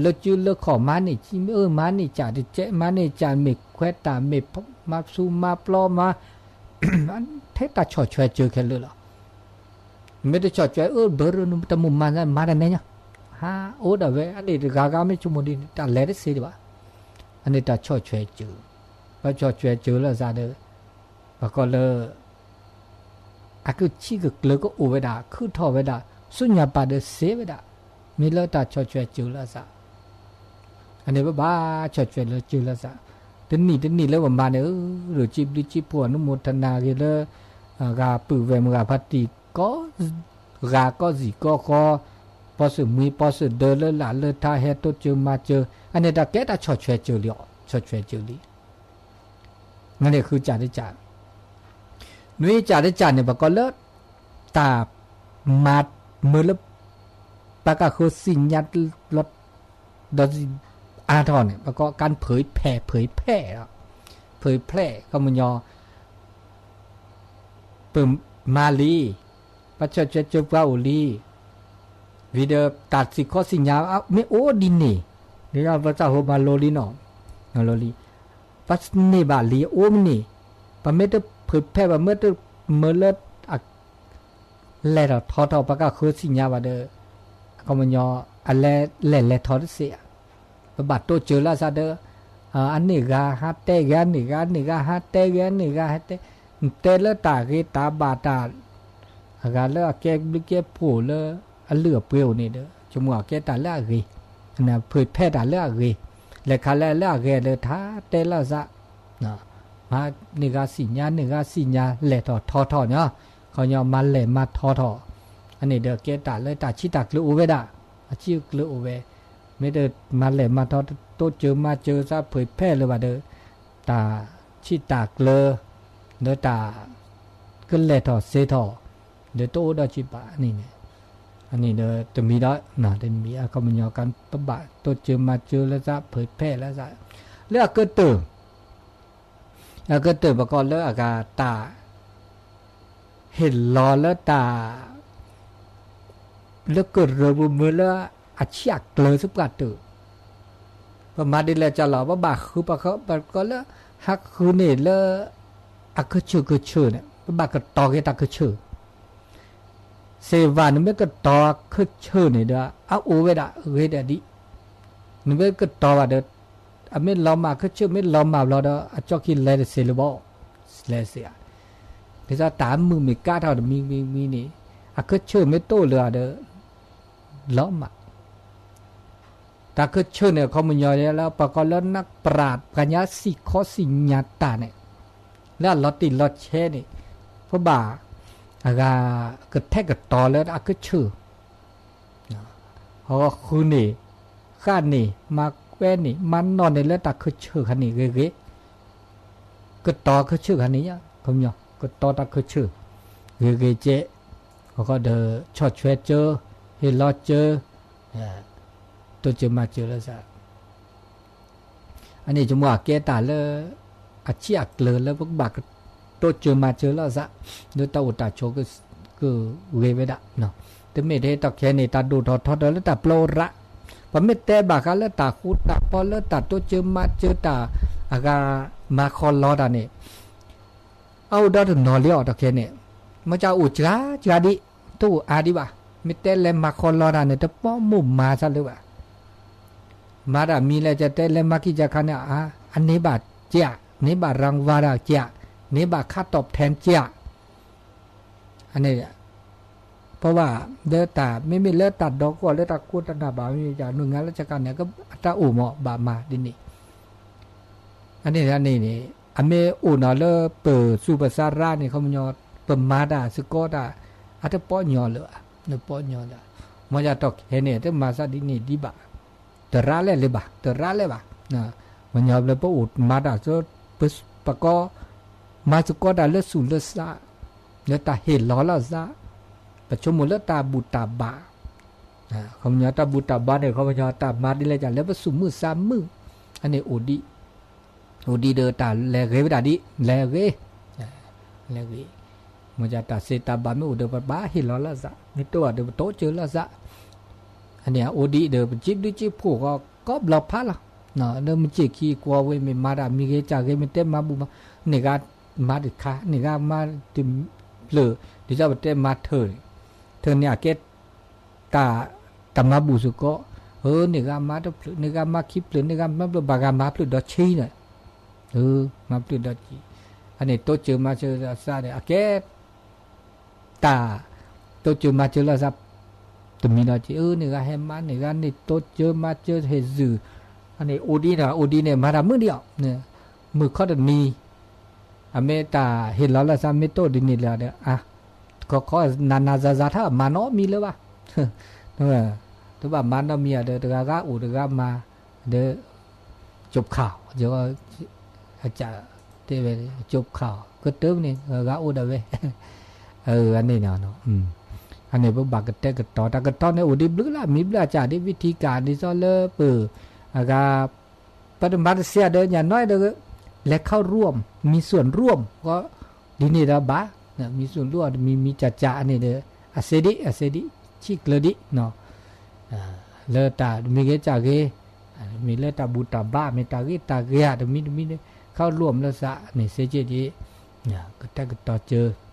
လၢစုလၢခီၣ် မၤန့ၢ်ကံ မ့ၢ်အၢ မၤန့ၢ်ကၢ်တကဲး မၤန့ၢ်ကၢ် မ့ၢ်ခွဲးတၢ်မ့ၢ်မၤဆူမၤပျီမၤ ထဲတၢ်ဆီၣ်ထွဲစၢၤခဲလၢာ်လီၤ. မ့ၢ်တဆီၣ်ထွဲအၢ ဘၢရၢ နတမ့ၢ်မၤ မၤတၢ်နဲညါ, ဟးအိၣ်ဒၣ်ဝဲ အန့ၣ်တဂၤဂၤမ့ၢ်ဆိကမိၣ်ဒ်န့ၣ် တၢ်လဲၤတသ့ဒံးဘၣ်. အန့ၣ်တၢ်ဆီၣ်ထွဲစၢၤ, ပဆီၣ်ထွဲစၢၤလၢအစးဒီး ပှၤကီၢ်လၢ အကဆံၣ်ကကျၢၤကအိၣ်ဝဲဒၣ် ခုၣ်ထီၣ်ဝဲဒၣ် ဆူညါပာ်ဒီးစ့ဝဲဒၣ်, မ့ၢ်လၢတၢ်ဆီၣ်ထွဲစၢၤလၢအစး အန့ၣ်ပဘၣ်ဆီၣ်ထွဲလၢစၢၤလၢအစး, တနံၣ်တနံၣ်လၢပမၤန့ၣ် ရိၤကံဘျုးကံဖှိၣ် အနုမော်တနာဂ့ၤလၢ ဂၤပုၢ်ဝဲၢ်မုၢ်ဂၤဖါတံၢ်ကီၢ် ဂၤကီၢ်စံၣ်ကီၢ်ဃီ, ပီၢ်စၢၣ်မှံပီၢ်စၢၣ်ဒၢလၢလာ်လၢထါ ဟဲတိစၢၤမၤစၢၤ, အန့ၣ်တၢ်ကဲတၢ်ဆီၣ်ထွဲစၢၤလံအီၤ, ဆီၣ်ထွဲစၢၤလံ. နန့ၣ်ဃုစၢ်တစၢ်, နွံစၢ်တစၢ်န့ၣ် ပကိးလၢ တၢ်မၤမၢလၢ ပကဃုသ့ၣ်ညါလီၤ ဒီးအါထီၣ်န့ၣ် ပကိးကၣ်ဖုဖဲး ဖုဖဲးလီၤ, ဖုဖဲး ကီၢ်မညီ ပမၤလံ, ပဆီၣ်ထွဲစၢၤပှၤအိၣ်လံ, ဝံၤဒီးတၢ်စံၣ်ခီသ့ၣ်ညါ မ့ၢ်အိၣ်ဒ်န့ၣ်, ဒ်ပသးဟိမၤလိလံနီၤ, မၤလိလံ, ပန့ၢ်ဘၣ်လံအိၣ်မ့ၢ်န့ၣ်, ပမ့ၢ်တဖုဖဲး ပမ့ၢ်တမၢလၢ လဲၤထီၣ်ထီထီၣ် ပကဃုသ့ၣ်ညါဘၣ်ဒီး အခီပညီ အလဲၤလဲၤလဲၤထီၣ်တစ့ၢ်ဧါ, ပဘၣ်တိစၢၤလၢအစးဒီး အန့ၣ်ဂၤဟးတဲဂ့ၤ အန့ၣ်ဂၤ အန့ၣ်ဂၤဟးတဲဂ့ၤ အန့ၣ်ဂၤဟးတဲ, တဲလၢတၢ်ဂ့ၤတၢ်ဘၣ်တၢ် အဂၤလၢအကဲဘျုးကဲဖှိၣ်လၢအလုၢ်အပှ့ၤအိၣ်န့ၣ်ဒီး ဆိကမိၣ်အကဲတၢ်လၢအဂ့ၤ, ဖုဖဲးတၢ်လၢအဂ့ၤ, လဲၤခးလဲၢ်လၢအဂ့ၤဒီး ထါတဲလၢအစး မၤန့ၢ်ဂၤသ့ၣ်ညါ န့ၢ်ဂၤသ့ၣ်ညါ လဲၤထီၣ်ထီထီၣ်န့ၣ်, ခီပညီမၤလဲၤမၤထီထီၣ်, အန့ၣ်ဒီးကဲတၢ်လၢတၢ်ဆံၣ်တၢ်ကျၢၤအိၣ်ဝဲဒၣ်, အဆံၣ်ကျၢၤအိၣ်ဝဲ, မ့ၢ်တမၤလဲၤမၤထီ တိစၢၤမၤစၢၤသးဖုဖဲးလၢၤဘၣ်ဒီး တၢ်ဆံၣ်တၢ်ကျၢၤ လၢတၢ် ကလဲၤထီၣ်စ့ထီၣ် ဒီးတအိၣ်ဒီးကံဘၣ်န့ၣ်န့ၣ်, အန့ၣ်ဒီးတမံၤဒီး တမံၤအခီပညီ ပဘၣ်တိစၢၤမၤစၢၤလၢသးဖုဖဲးလၢသး, လၢအကတၢၢ် အကတၢၢ်ပကိးလၢအဂၤတၢ် ဟ့ၣ်လီၤလၢတၢ် လၢကရၢပူၤမၢလၢအဆံၣ်အကျၢၤသပှၢ်တၢၢ်, ပမၤဒ်လဲၣ်ကလီၤ ပဘၣ်ဃုပှၤဃီ ပကိးလၢ ဟးဃုန့ၢ်လၢ အကဆၢၣ်ကဆၢၣ်န့ၣ် ပဘၣ်ကတီၤက့ၤတၢ်ကဆၢၣ်, စ့ဝါ နမ့ၢ်ကတီၤကဆၢၣ်န့ၣ်ဒီး အအိၣ်ဝဲဒၣ်ဂ့ၤဒၣ်ဒ်, နမ့ၢ်ကတီၤဘၣ်ဒီး အမ့ၢ်လီၤမၢ် ကဆၢၣ်မ့ၢ်လီၤမၢ်ဘျီဒီး အကၠီခံလဲၤတစ့လၢၤဘၣ်, လဲၤစ့ဧါ, ဒ်သိးတၢ်မုာ်မ့ၢ်ကါထီၣ်တမံၤမံၤမံၤန့ၣ် အကဆၢၣ်မ့ၢ်တအိၣ်လၢၤဒီး လီၤမၢ် တၢ်ကဆၢၣ်န့ၣ် အခီပညီလၢ ပှၤကိးလၢနၢ်ပရၣ် ပှၤညါစံၣ်ခီစံၣ်ညါတၢ်န့ၣ် လၢအလီၤတံၢ်လီၤဆဲးန့ၣ် ပဘၣ် အဂၤ ကထဲကတီၤလၢအကဆၢၣ် အဃုန့ၢ် ဃၣ်န့ၣ် မၤကွဲန့ၣ် မၤနီၣ်န့ၣ်လၢတၢ်ခၢၣ်ဆၢၣ်ခါန့ၣ်ဂ့ၤဂ့ၤ, ကတီၤခၢၣ်ဆၢၣ်ခါန့ၣ်ညါ, ခီပညီ ကတီၤတၢ်ခၢၣ်ဆၢၣ် ဂ့ၤဂ့ၤကဲ, အဃိဒီး ဆီၣ်ထွဲစၢ, ဟ့ၣ်လီၤစၢ, တိစၢၤမၤစၢၤလီၤစး အန့ၣ် ယမိၢ်အကဲတၢ်လၢ အဆံးအကျၢၤလၢပကဘၣ်တိစၢၤမၤစၢၤလီၤစး, လၢတၢ်အိၣ်တၢ်ဆိးကဂ့ၤဝဲဒၣ်, တမ့ၢ်ထဲတီၢ်ခဲန့ၣ် တၢ်ဒိၣ်ထီၣ်ထီထီၣ်လၢတၢ်ပျီရၣ်, ပမ့ၢ်တဲဘၣ်ဃးလၢတၢ်ဃူတၢ်ဖိးလၢတၢ်တိစၢၤမၤစၢၤတၢ်အဂၤမၤခီလီတၢ်န့ၣ် အအိၣ်ဒီတနီၤလံအီၤတီၢ်ခဲန့ၣ်, မ့ၢ်ကအိၣ်စှၤစှၤဒံး, တအိၣ်အါဒံးဘၣ်, မ့ၢ်တဲလဲၤမၤခီလီတၢ်န့ၣ် တပိာ်မိၢ်မၤစၢၤလၢၤဘၣ်, မၤတၢ်မံၤလဲၣ် ကတဲလဲၤမၤခံကခါန့ၣ် အန့ၣ်ဘၣ်ကဲ, န့ၣ်ဘၣ်ရၤဝါတၢ်ကဲ, န့ၣ်ဘၣ်ခါတီၢ်ဖဲကဲ, အန့ၣ် ပဝဲ လၢတၢ် မ့မ့ၢ်လၢတၢ်ဒီကီၢ်လၢတၢ်ခိၣ်တနၢ်ဘၣ်မ့ၢ် နုာ်ငါလၢဆကန့ၣ် အတၢ်အိၣ်မး ဘၣ်မၤဒ်န့ၣ်, အန့ၣ်န့ၣ် အမ့ၢ်အိၣ်နီၤလၢပစူၢ်ပစါရၣ်န့ၣ် ခီပညီ ပမၤတၢ်စ့ၢ်ကီးတၢ် အတပိာ်ညီလၢၤဘၣ်, တပိာ်ညီလၢၤ, မ်ယတီၢ်ခဲန့ၣ် တမၤစၢၤဒ်န့ၣ်ဒံးဘၣ်, တရၣ်လဲၣ်လၢၤဘၣ်, တရၣ်လဲၣ်ဘၣ်, မ့ၢ်ညီလၢပအိၣ်မၤတၢ် ပကီ မၤစ့ၢ်ကီးတၢ်လၢဆူးလၢစး, လၢတၢ်ဟ့ၣ်လီၤလီၤစး, ပဆိကမိၣ်လၢတၢ်ဘူၣ်တၢ်ဘါ, ခီပညီတၢ်ဘူၣ်တၢ်ဘါန့ၣ် ခီပညီတၢ်မၤဒ်လဲၣ်ကလၢပသူၣ်မုာ်သးမုာ်, အန့ၣ်အိၣ်ဒံး, အိၣ်ဒံးဒီးတၢ်လဲၤဂ့ၤဝဲဒၣ်ဒံး, လဲၤဂ့ၤ, လဲၤဂ့ၤ, မ်ယတၢ်စံးတၢ်ဘၣ်မ့ၢ်အိၣ်ဒီးပဘၣ်ဟ့ၣ်လီၤလီၤစး, မ့ၢ်တအိၣ်ဒီးပတိစၢၤလီၤစး, အန့ၣ်အိၣ်ဒံးဒီးပစံးဘျုးစံးဖှိၣ်ဃီကိးဘျီဖးလီၤ, လၢမုၢ်ဆ့ၣ်ခံကွီၤဝဲမ့ၢ်မၤတၢ်မံၤဂ့ၤကၢ်ဂ့ၤ မ့ၢ်တဲမၤဘူၣ်မၤ, န့ၢ်ဂၤမၤတခါ န့ၢ်ဂၤမၤတဖျၢၣ်, ဒ်သိးပတဲမၤထၢၣ်န့ၣ်, ထၢၣ်န့ၣ်အကဲ တၢ်, တၢ်မၤဘူၣ်စ့ၢ်ကီး, န့ၢ်ဂၤမၤတဖျၢၣ် န့ၢ်ဂၤမၤခံဖျၢၣ် န့ၢ်ဂၤမၤဖျၢၣ် ဘၣ်ဂၤမၤဖျၢၣ်ဒီးဆံးန့ၣ်, မၤဖျၢၣ်ဒီးဆံး, အန့ၣ်တိစၢၤမၤစၢၤစးန့ၣ် အကဲ တၢ်, တိစၢၤမၤစၢၤလီၤစး, တမံၤဒီးက့ၤ အၢ န့ၢ်ဂၤဟဲမၤ န့ၢ်ဂၤန့ၣ်တိစၢၤမၤစၢၤဟ့ၣ်စု, အန့ၣ်အိၣ်ဒံးန့ၣ် အိၣ်ဒံးန့ၣ် မၤတၢ်မုာ်ဒံးအီၤ, မုၢ်ခီတနံၤ အမ့ၢ်တၢ်ဟ့ၣ်လီၤလီၤစးမ့ၢ်တိၢ်ဒ်န့ၣ်လၢၤဒီး အါ, ခီခီနၤနၤဇၤဇၤထီၣ်မၤနီတမံၤလၢၤဘၣ်, တဘၣ်မၤနီတမံၤဧါဒီး တဂၤဂၤအိၣ်တဂၤမၤ, ဒီး ကၠိခါ, တဲဝဲ, ကၠိခါ, ကတၢၢ်န့ၣ် ဂၤအိၣ်ဒၣ်ဝဲ, အန့ၣ်, အန့ၣ်ပဘၣ်ကတဲာ်ကတီၤ တၢ်ကတီၤန့ၣ်အိၣ်ဒံးဘျုးလၢ မံၤဘျုးအစၢ်ဒ် ဝံထံကၣ် ဒ်သိးလၢပ, အဂၤ ပတမၤတစဲးဒီး ညါနီၢ်ဒီး လဲၤခီရိၣ်, မံၤစူၣ်ရိၣ်ဃီ, ဒ်န့ၣ်ဒီးဘၣ်, မံၤစူၣ်ရိၣ်တမံၤမံၤကၢ်ကၢ်အန့ၣ်ဒီး အစ့ဒံး အစ့ဒံး ဆံးကျၢၤဒံး, လၢတၢ်မံၤဂ့ၤကၢ်ဂ့ၤ, မ့ၢ်လၢတၢ်ဘူၣ်တၢ်ဘါ မ့ၢ်တၢ်ဂ့ၤတၢ်ဂ့ၤဧါ တမံၤတမံၤ ခီရိၣ်လၢစးန့ၣ် စ့က့ဒံး, ကတဲာ်ကတီၤစၢၤ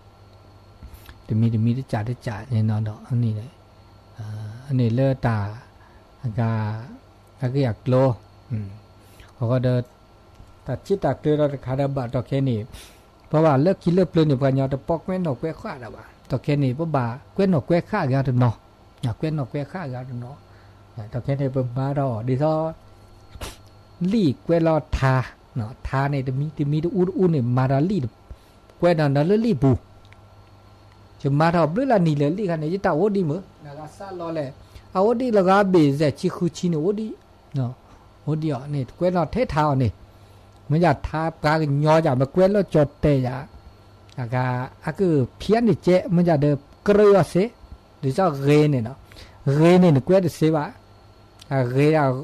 တမံၤတမံၤတစးတစးန့ၣ်နီၤဒီး အန့ၣ်လၢတၢ်, အဂၤ, အဂ့ၢ်အကျိၤ, အဃိဒီး, တၢ်ဆံးတၢ်ကျၢၤဒီးတခါဒီးဘၣ်တီၢ်ခဲန့ၣ်, ပဘၣ်လၢခံလၢပျၢၤန့ၣ် ပှၤကညီတပိာ်ကွဲနီၣ်ကွဲဃၣ်ဒီးဘၣ် တီၢ်ခဲန့ၣ် ပဘၣ်ကွဲနီၣ်ကွဲဃၣ်ဂၤတနီၤ, ကွဲနီၣ်ကွဲဃၣ်ဂၤတနီၤ, တီၢ်ခဲန့ၣ် ပမၤထီၣ်ဒ်သိး လံာ်ကွဲးလီၤထါ, ထါန့ၣ် တမံၤတမံၤတအူတအူန့ၣ် မၤဒီးလံာ်, ကွဲးနီၣ်နီၣ်လၢလံာ်ပူၤ, ယမၤထီၣ်ဘျုးလၢနံၤလၢလံာ်ခါန့ၣ် ယတၢ်အိၣ်ဒံးမုၢ် နဂၤစးလီၤလဲၣ်, အအိၣ်ဒံးလၢဂၤဘ့ၣ်စဲးဆံဃုဆံန့ၣ်အိၣ်ဒံး, အိၣ်ဒံးအီၤန့ၣ် ကွဲးနီၣ်ထဲထါအီၤန့ၣ်, မ့ၢ်ယၤထါပှၤကညီယၤ မ့ၢ်ကွဲးလၢကၠီၤတဲာ်ယၤ, အဂၤ အကဖံးအန့ၣ်ကဲ မ့ၢ်ယၤဒီးကြၢးအီၤစ့, ဒ်သိးဂ့ၤန့ၣ်နီၤ, ဂ့ၤန့ၣ် နကွဲးတစ့ဘၣ်, အဂ့ၤဒၣ်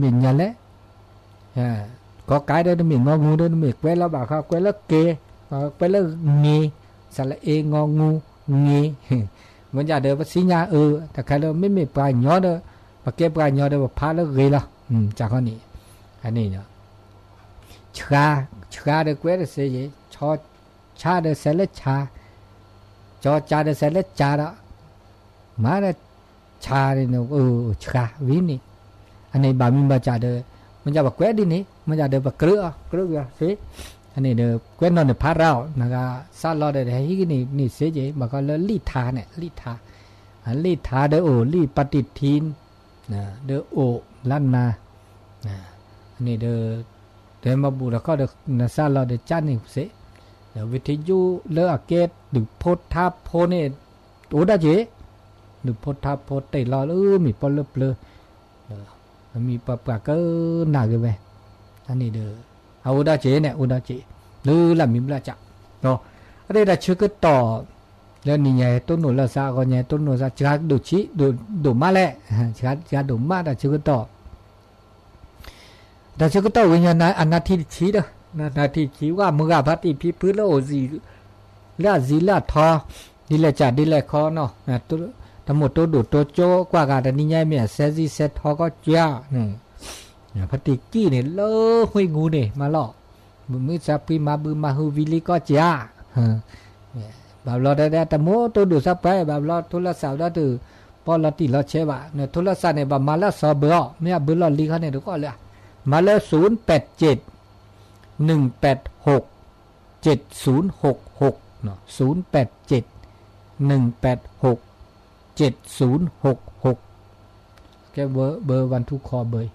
မ့ၢ်ညါလဲၣ်, ကီကးဒီးတမ့ၢ်ငီငူဒီး တမ့ၢ်ကွဲးလီၤဘၣ်ဃီ ကွဲးလၢက့ၤ, ကွဲးလၢင့ၤ, စးလၢအ့ငီငူ, င့ၤ, မ့ၢ်ယၤဒီးပသ့ၣ်ညါအၢ တၢ်ခဲလၢာ် မ့မ့ၢ်ပှၤကညီဒီး ပကဲပှၤကညီဒီး ပဖးလၢဂ့ၤလီၤ, စးခီန့ၣ်, အန့ၣ် ဆှါ, ဆှါဒီးကွဲးတစ့ယ့ၣ်, ဆှါဒီးစဲးလၢဆှါ, ကၠီကးဒီးစဲးလၢကးဒီး, မၤဒီး ဆှါန့ၣ် ဆှါဝံၤန့ၣ်, အန့ၣ်ဘၣ်မံၤဘၣ်စးဒီး မ့ၢ်ယၤပကွဲးဒ်န့ၣ် မ့ၢ်ယၤဒီးပကြၢးအီၤ ကြၢးက့ၤအီၤစ့, အန့ၣ်ဒီး ကွဲးနီၣ်န့ၣ်ဖးရၤအီၤ နဂၤစးလီၤဒီး ဟဲဟံးက့ၤန့ၣ်န့ၣ်စ့က့ၤ ဘၣ်ဃီလၢလံာ်ထါန့ၣ် လံာ်ထါ, လံာ်ထါဒီးအိၣ် လံာ်ပၤတံၢ်ထံ ဒီးအိၣ်လၢနၤ, အန့ၣ်ဒီး တဲမၤဘူၣ်တခီဒီး နစးလီၤဒီးကၢ်န့ၣ်စ့, ဒီးဝံထံယိလၢအကဲဒုးဖိထါဖိန့ၣ် အိၣ်ဒၣ်က့ၤ, ဒုးဖိထါဖိတ့ၢ်လီၤလၢမ့ၢ်ပီလၢပျၢၤ, ဒီး မံပှၤပှၢ်ကနၣ်ဂ့ၤဝဲ, အန့ၣ်ဒီး အအိၣ်ဒီးစ့ၢ်န့ၣ် အိၣ်ဒီးစ့ၢ်, လၢလၢမံဘျၢၣ်စး, အဒၣ်တၢ်ဆၢကတီၢ် လၢနံၤညါဟဲတိၢ်နီၣ်လၢသး အဂီၢ်ညါဟဲတိၢ်နီၣ်သး စှၤဒိၣ်ဆံး, ဒိၣ်မးလဲၣ်, စှၤဒိၣ်မးတၢ်ဆၢကတီၢ် တၢ်ဆၢကတီၢ်ဝဲညါ အနၢ်ထံၣ်တဆံဒီး, နၢ်ထံၣ်တဆံ ဝဲမုၢ်ဂၤဖါတံၢ်ဖံဖုလၢအိၣ် လၢအဇံလၢအထီ, ဒ်လဲၣ်စးဒ်လဲၣ်ခီနီၤ, တၢ်မိၣ်တိၢ်ဒိၣ်တိၢ်ကၠိကွၢ်ဂၤ တနံၤညါမ့ၢ်အစဲဇံစဲထီကီၢ်ကၠါ, ဖါတံၢ်ကံၣ်န့ၣ် လၢဟူးဂူန့ၣ် မၤလီၤ, မုၢ်မုၢ်ဆါဖှံမၤဘုမၤဟုဝံၤလံကီၢ်ကၠါ ဘၣ်ဘျီတဲ တမိၢ်တိၢ်ဒိၣ်သးပှဲၤ ဘၣ်ဘျီထိလၢစးဝဲဒၣ်တုၤ ပီၢ်လီၤတံၢ်လီၤဆဲးဘၣ်, နထိလၢစးန့ၣ် ဘၣ်မၤလၢအစီၤဘၢအီၤ မ့ၢ်အဘၢလီၢ်လံၤခီန့ၣ် တကီၢ်လၢ, မၤလၢ ศูนย์แปดเจ็ด หนึ่งแปดหก เจ็ดศูนย์หกหก ศูนย์แปดเจ็ด หนึ่งแปดหก เจ็ดศูนย์หกหก ကဲဘၢဝဲ one two call ဘၢ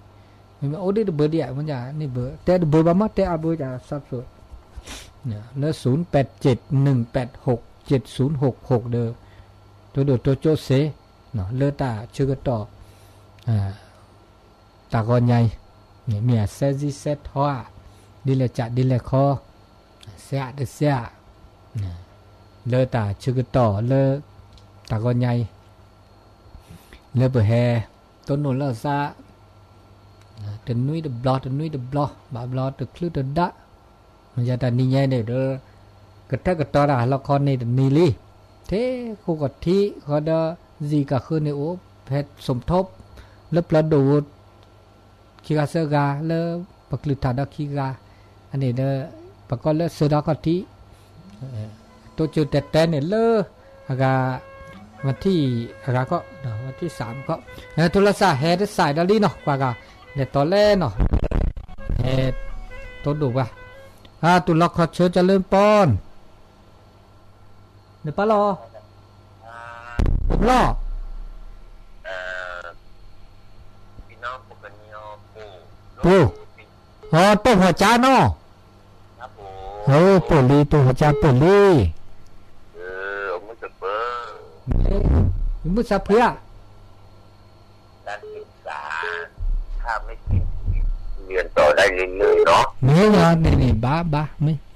အံၤ, မ့မ့ၢ်အိၣ်ဒ်တဘၢဒံးဧါ မ့ၢ်န့ၣ်ဘၢ တဲတဘၢဘၣ်မ့ၢ်တဲအဘၢ ကစးဖျိ လၢ ศูนย์แปดเจ็ด หนึ่งแปดหก เจ็ดศูนย์หกหก ဒီး တိၢ်ဒိၣ်တိၢ်ကၠိစ့ၢ်, လၢတၢ်ဆၢကတီၢ် တၢ်ဂီၤညါအံၤ မ့ၢ်အစဲဇံစဲထီဧါ, ဒ်လဲၣ်စးဒ်လဲၣ်ခီ, စဲဧါတစဲဧါ, လၢတၢ်ဆၢကတီၢ်လၢ တၢ်ဂီၤညါအံၤ လၢပဟဲ တိၢ်နီၣ်လၢသး တနွံတဘျီ တနွံတဘျီ ဘၣ်ဘျီတချုးတဒါ, မ့ၢ်ယတၢ်နံၤညါန့ၣ်ဒီး ကထၢကတီၤတၢ်လီခီန့ၣ်တနံၤလံ, ထဲဃိကီၢ်ထံးဃီဒီး ဇံကဃၢန့ၣ်အိၣ် ဖဲ สมทบ လၢပျၢၤဒိၣ်ဧိၤ ခံဂၤသၢဂၤ လၢပကလုၢ်ထးဒီးခံဂၤ, အန့ၣ်ဒီး ပကိးလၢဆၢဒီးခီၣ်ထံး တိစၢၤတဲတဲန့ၣ်လၢ အဂၤ ဝထံၣ်အဂၤခီ, ဝထံၣ်စးခီ, ထိလၢစးဟဲတစးဒီးလံနီၤ ကွၢ်ဂၤ, လဲၤတီၤလဲၣ်နီၤ, ဟဲ တိၢ်ဒိၣ်ပှၤ, အတူၢ်လီၤခီဆၢ เจริญพร နပၢ်လီၤ, တဘျီ ပူၤ, အတိၢ်ဟီၣ်ကၠါနီၤ, ပိာ်လံ တိၢ်ဟီၣ်ကၠါပိာ်လံ, မုၢ်ဆါဖှံဧါ, မ့ၢ်ယၤန့ၣ်န့ၣ် ဘၣ်ဘၣ်မ့ၢ်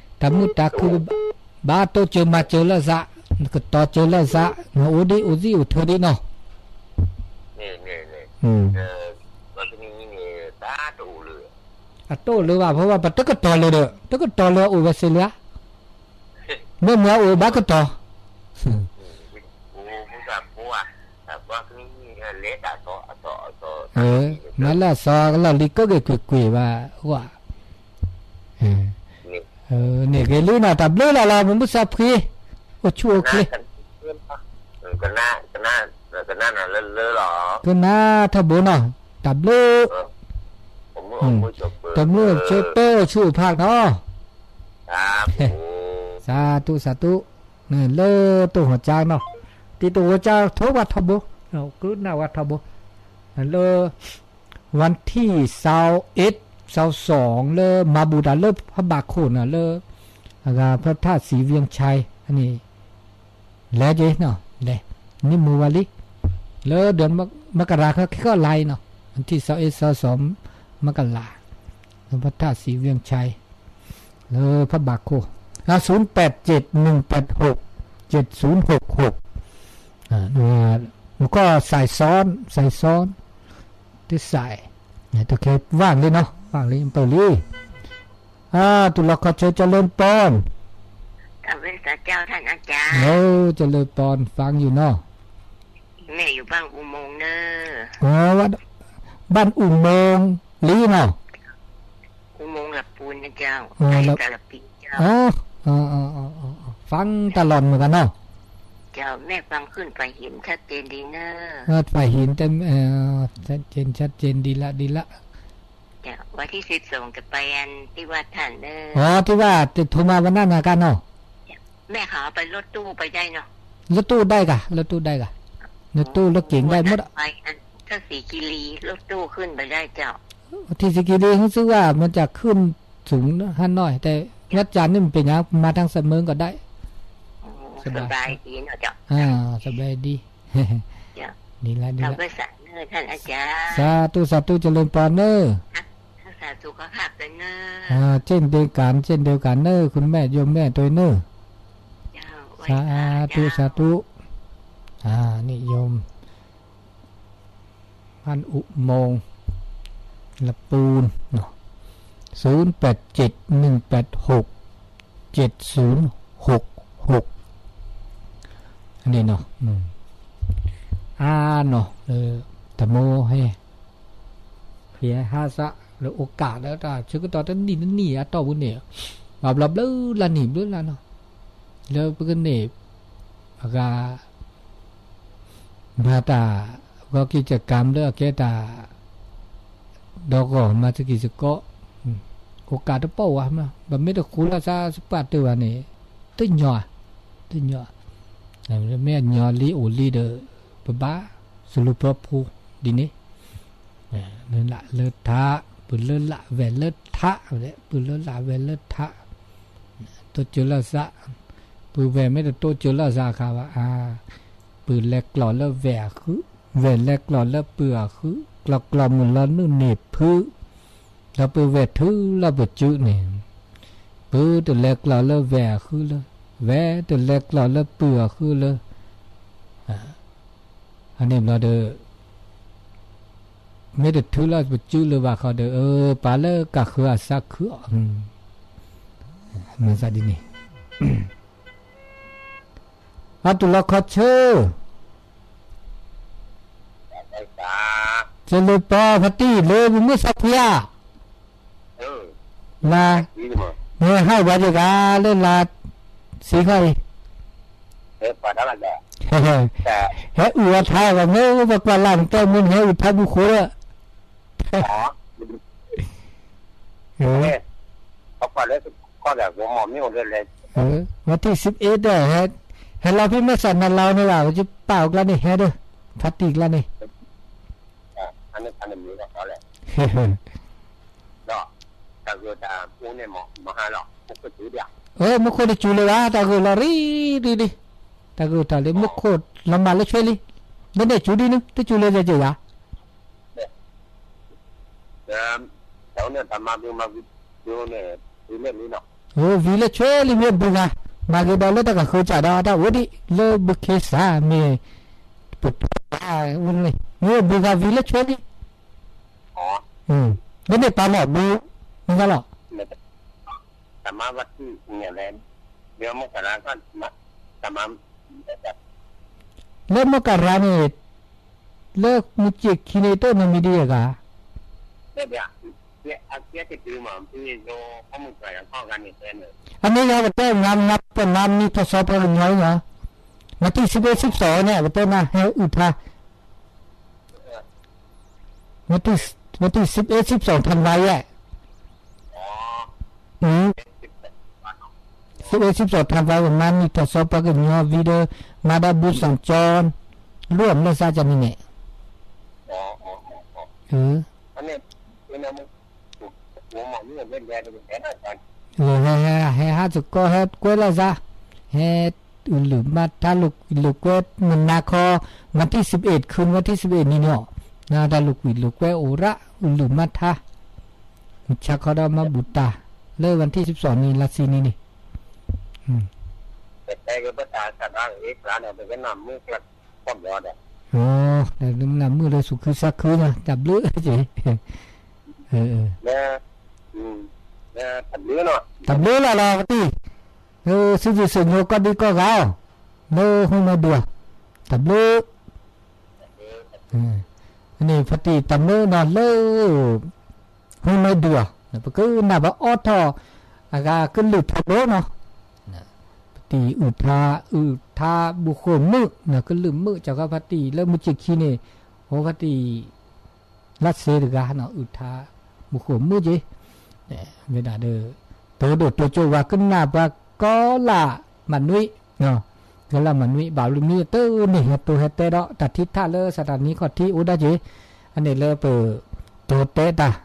တၢ်မုာ်တၢ်ခု, ဘၣ်တိၢ်စၢၤမၤစၢၤလၢသး, ကတီၤစၢၤလၢသး, နအိၣ်ဒံးအိၣ်သံအိၣ်ထၢဒံးနီၤ, အတအိၣ်လၢၤဘၣ် ဖိဘၣ် ပတကတီၤလၢၤဒီး တကတီၤလၢၤအိၣ်ဝဲစ့လၢ, မ့ၢ်မ့ၢ်အိၣ်ဘၣ်ကတီၤ မၤလၢအစီၤကလီၢ်လံၤကၢၣ်က့ၤကွ့ၢ်ကွ့ၢ်ဘၣ်, န့ၣ်ဂ့ၤလံနီၤ တၢ်ဘျုးလီၤလီၤ မုၢ်မုၢ်ဆါဖှံ, အိၣ်ဆူၣ်အိၣ်ချ့, ကနၣ်ထီၣ်ဘိနီၤ, တၢ်ဘျုး, တၢ်ဘျုးဆိပၢအိၣ်ဆူၣ်အိၣ်ဖးနီၤ, စးတူးစးတူး, လၢတိၢ်ဟီၣ်ကၠါနီၤ, တံၤတိၢ်ဟီၣ်ကၠါထိဝဲထီဘိ, ကနၣ်ဝဲထီဘိ, လၢ วันที่ซาวเอ็ด ซาวสอง လၢမၤဘူၣ်တၢ်လၢဖးဘးခိၣ်နီၤ လၢ အဂၤ พระธาตุศรีเวียงชัย အန့ၣ် လဲၤက့ၤနီၤ လဲၤ န့ၢ်မူဝဲလံ လၢ เดือนมกรา ခဲခဲလါအံၤနီၤ วันที่ซาวเอ็ด ซาวสอง มกรา พระธาตุศรีเวียงชัย လၢဖးဘးခိၣ် ศูนย์แปดเจ็ด หนึ่งแปดหก เจ็ดศูนย์หกหก မကီၢ် สายซ้อน สายซ้อน တစဲး တခဲ ว่างเลยเนาะ ว่างเลย เปิดเลย တူၢ်လီၤခီဆၢ เจริญพร เจริญพร ฟังอยู่เนาะ แม่อยู่บ้านอุโมงค์เนอะ บ้านอุโมงค์ ลีเนาะ อุโมงค์หลักปูนนะเจ้า ใกล้กาลปีเจ้า ฟังตลอดเหมือนกันเนาะ เจ้า แม่ฟังขึ้นฝ่ายหินชัดเจนดีเนอะ เออ ฝ่ายหินแต่ เออ ชัดเจน ชัดเจน ดีละ ดีละ เจ้า วันที่สิบสองจะไปอันที่วัดท่านเนอะ อ๋อ ที่ว่าจะโทรมาวันนั้นนะกันเนาะ แม่เขาเอาไปรถตู้ไปได้เนาะ รถตู้ได้กะ รถตู้ได้กะ รถตู้รถเก๋งได้หมดอะ ไปอันถ้าสีคีรีรถตู้ขึ้นไปได้เจ้า ที่สีคีรีรู้สึกว่ามันจะขึ้นสูงนะ ห้าน้อย แต่วัดจันทร์นี่มันเป็นยัง มาทางสะเมิงก็ได้ อ๋อ สบายดีเนาะเจ้า อ่า สบายดี นี่ละ นี่ละ สาธุ สาธุ เจริญพรเนอะ อ่า เช่นเดียวกัน เช่นเดียวกันเนอะ คุณแม่ โยมแม่ตัวเนอะ สาธุ สาธุ อ่า นี่โยม บ้านอุโมงค์ ละปูนเนาะ ศูนย์แปดเจ็ด หนึ่งแปดหก เจ็ดศูนย์หกหก อันนี้เนาะ อืม อ่า เนาะ เออ တမူဟဲ ဟဲဟါစး လၢအိၣ်ကးလၢတၢ် ဆၢကတီၢ်တနံၣ်တနံၣ်အတီၢ်ပူၤန့ၣ် ဘၣ်ဘျီဘျၢလၢနံၣ်ဘျၢလၢနီၤ လၢပကန့ၣ် အဂၤ မၤတၢ် ဂီၤကံၢ်ကကၤလၢအကဲတၢ် ဒီးဂီၢ်မၤသကံၢ်သကိး အိၣ်ကးတပီၢ်ဝဲမး ပမ့ၢ်တဃူလၢ်သးစပှၢ်တၢၢ်ဘၣ်န့ၣ် တညီ တညီ မ့ၢ်အညီလံအိၣ်လံဒီး ပဘၣ်စလူၤဖီဖိဒ်န့ၣ် လၢလၢထး ပုၢ်လၢလၢဝဲၢ်လၢထး ပုၢ်လၢလၢဝဲၢ်လၢထး တိစၢၤလၢ်သး ပုၢ်ဝဲၢ်မ့ၢ်တတိစၢၤလၢ်သးအခါဘၣ် အါ ပုၢ်လဲၤကျီၢ်လၢဝဲၢ်အဃု ဝဲၢ်လဲၤကျီၢ်လၢပုၢ်အဃု ကျီၢ်ကျီၢ်မုၢ်လီၤနုာ်န့ၢ်ဖု ဒီးပုၢ်ဝဲၢ်ထုးလၢပစုန့ၣ် ပုၢ်တလဲၤကျီၢ်လၢဝဲၢ်အဃုလၢ ဝဲၢ်တလဲၤကျီၢ်လၢပုၢ်အဃုလၢ အန့ၣ်ဘျီဒီး မ့ၢ်တထုးလၢပစုလၢၤဘၣ်ဃီဒီး အၢ ပာ်လၢကးဃုအသးခုအီၤ မၤသးဒ်န့ၣ် အတုၤလီၤခီဆၢ ကလၢပီဖါတံၢ်လၢပမုၢ်သးဖှံဧါ လါ မ့ၢ်ဟးဝဲတဂၤလၢလါ စံဃီအံၤ ဟဲအုၣ်အီၤထါဂီၢ်မ့ၢ်ပကွၢ်လၢ်နတဲမုၢ်နဟဲအုၣ်ထါဘူၣ်ဃိလၢ ဝဲထံၣ်စံးဘ့ၣ်ဒီး ဟဲလီၤဖဲမဲာ်ဆှးနၤလီၤန့ၣ်လီၤ ပကပာ်အီၤကျါန့ၣ်ဟဲဒီး ဖါတံၢ်ကျါန့ၣ် အမူခိၣ်တစူၤလၢၤဘၣ် တၢ်ဂိၢ်တၢ်ဂီၤလၢ တၢ်ဂိၢ်တၢ်လၢမူခိၣ်လီၤမၢ်လၢဆွဲလံ လၢန့ၣ်စူၤဒ်န့ၣ် တစူၤလၢၤယဲၢ်ဂၤ ဝံၤလၢဆွဲလံမ့ၢ်ဘုဂၤ မၤဂ့ၤဒီးလၢတၢ်ကဃၢၤစးဒီးတၢ်အိၣ်ဒံး လၢဘုခ့စးမ့ၢ် ပတၢ်ဝဲန့ၣ် မ့ၢ်ဘုဂၤဝံၤလၢဆွဲလံ လၢန့ၣ်ပာ်လီၤဘု မ့ၢ်လီၤ လၢမကရၤန့ၣ် လၢမုၢ်စ့ၢ်ခံန့ၣ် တအိၣ်နီတမံၤဒ်အဂၤ အမ့ၢ်ယၤပတဲ ငါ ငါပမၤမံထီၣ်စီပှၤကညီအံၤလီၤ မၤတံၢ်စံးဘ့ၣ်စံးစီၤန့ၣ် ပတဲနၤဟဲအုၣ်ထါ မ့ၢ်တံၢ်စံးဘ့ၣ်စံးစီၤထၣ်ဝါယဲၢ် စံးဘ့ၣ်စံးစီၤထၣ်ဝါ ပမၤမံထီၣ်စီပှၤကညီဝံၤဒီး မၤဒီးဘုစီၣ်ကၠီ လိၣ်အမလၢသးကန့ၣ်န့ၣ် ဟဲဟးသကိး ဟဲကွဲလၢသး ဟဲအုၣ်လုၢ်မၤထါလိာ်ကွဲ နနၤခီ วันที่สิบเอ็ด คืนวันที่สิบเอ็ดန့ၣ်န့ၣ် နတၢ်လိာ်ကွံာ်လိာ်ကွဲအိၣ်ရၣ် အုၣ်လုၢ်မၤထါ ဆၢခီဒီးမၤဘူၣ်တၢ် လၢ วันที่สิบสอง န့ၣ် လါဆံန့ၣ်န့ၣ် နမုၢ်လၢ်မုၢ်လၢစူးခုစါခုန့ၣ် တၢ်ဘျုး တၢ်ဘျုးလီၤလီၤ ဖါတံၢ် လၢစုဒုၣ်စုညိကီၢ်ဒံကီၢ်ဂၤအီၤ လၢဟူမဲဒုးအီၤ တၢ်ဘျုး န့ၣ်ဖါတံၢ်တၢ်မၢနီၤလၢ ဟူမဲဒုးအီၤ ပကနၢ်ပအီထီၣ် အဂၤကလုၢ်ထီဘိနီၤ ပတံၢ်အုၣ်ထါ အုၣ်ထါဘူၣ်ဃိၣ်မုၣ် ကလုၢ်မုၣ် ကၠီၤခီဖါတံၢ်လၢမုၢ်စ့ၢ်ခံန့ၣ် ဟိဖါတံၢ် လၢစ့တဂၤနီၤ အုၣ်ထါ ဘူၣ်ဃိၣ်မုၣ်က့ ဝဲဒၣ်ဒီး တိၢ်ဒိၣ်တိၢ်ကၠိဝဲကနၣ်ပှၤကီၤလၢ်မၤနွံ ကီၤလၢ်မၤနွံ ဘၣ်လၢမ့ၢ်တန့ၢ်ဟဲတိၤဟဲတဲဒီး တၢ်ထံထၣ်လၢစးတၢ်နံၤခီၣ်ထံးအိၣ်ဒၣ်က့ အန့ၣ်လၢပတိၤတဲတၢ်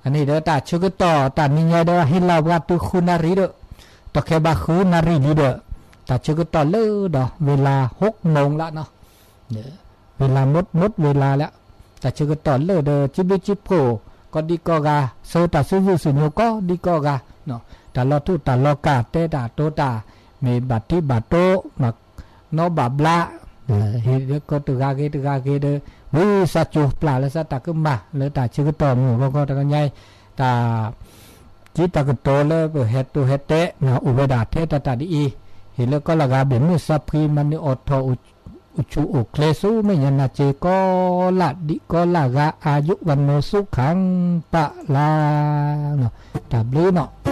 အန့ၣ်ဒီးတၢ်ဆၢကတီၢ်တၢ်နံၤညါဒီးဟ့ၣ်လီၤပှၤတုၤဃုနၣ်ရံၣ်ဒီး တီၢ်ခဲဘၣ်ဃုနၣ်ရံၣ်လံဒီး တၢ်ဆၢကတီၢ်လၢဒီး ဝ့လၤ ဟိးမိၢ်လၢနီၤ, ဝ့လၤ မူး မူးဝ့လၤလၢ, တၢ်ဆၢကတီၢ်လၢဒီး ကၠံဘျုးကၠံဖှိၣ် ကိးဒံကိးဂၤ ဆှၢတၢ်စုဆူၣ်စုညိကိးဒံကိးဂၤ, တၢ်လီၤထူၣ်တၢ်လီၤကၢ် တဲတၢ်တိတၢ် မ့ၢ်ဘၣ်ထံဘၣ်တိ နီဘၣ်ဘျါ ဟ့ၣ်လၢကီၢ်တဂၤဂ့ၤတဂၤဂ့ၤဒီး ဝံသးစူၤပျၢ်လၢသးတၢ်ကမၣ်လၢတၢ်ဆၢကတီၢ်မုၢ်ဂီၤခီတကညါအံၤ, တၢ် ကံတၢ်ကတိၤလၢပဟဲတိၤဟဲတဲ အိၣ်ဝဲဒၣ်ထဲတၢ်တၢ်ဒ်အံၤ, ဟ့ၣ်လၢကီၢ်လၢ်ဂၤ ဘၣ်မုာ်သးဖှံ မၤနၢၤအိၣ်ထီၣ် အိၣ်ဆူၣ်အိၣ်ချ့ဆူမဲာ်ညါနာ်က့ ကီၢ်လၢ်ဒံးကီၢ်လၢ်ဂၤ အယုဝနူၤသုခၣ်ပၢ်လၢ တၢ်ဘျုးနီၤ.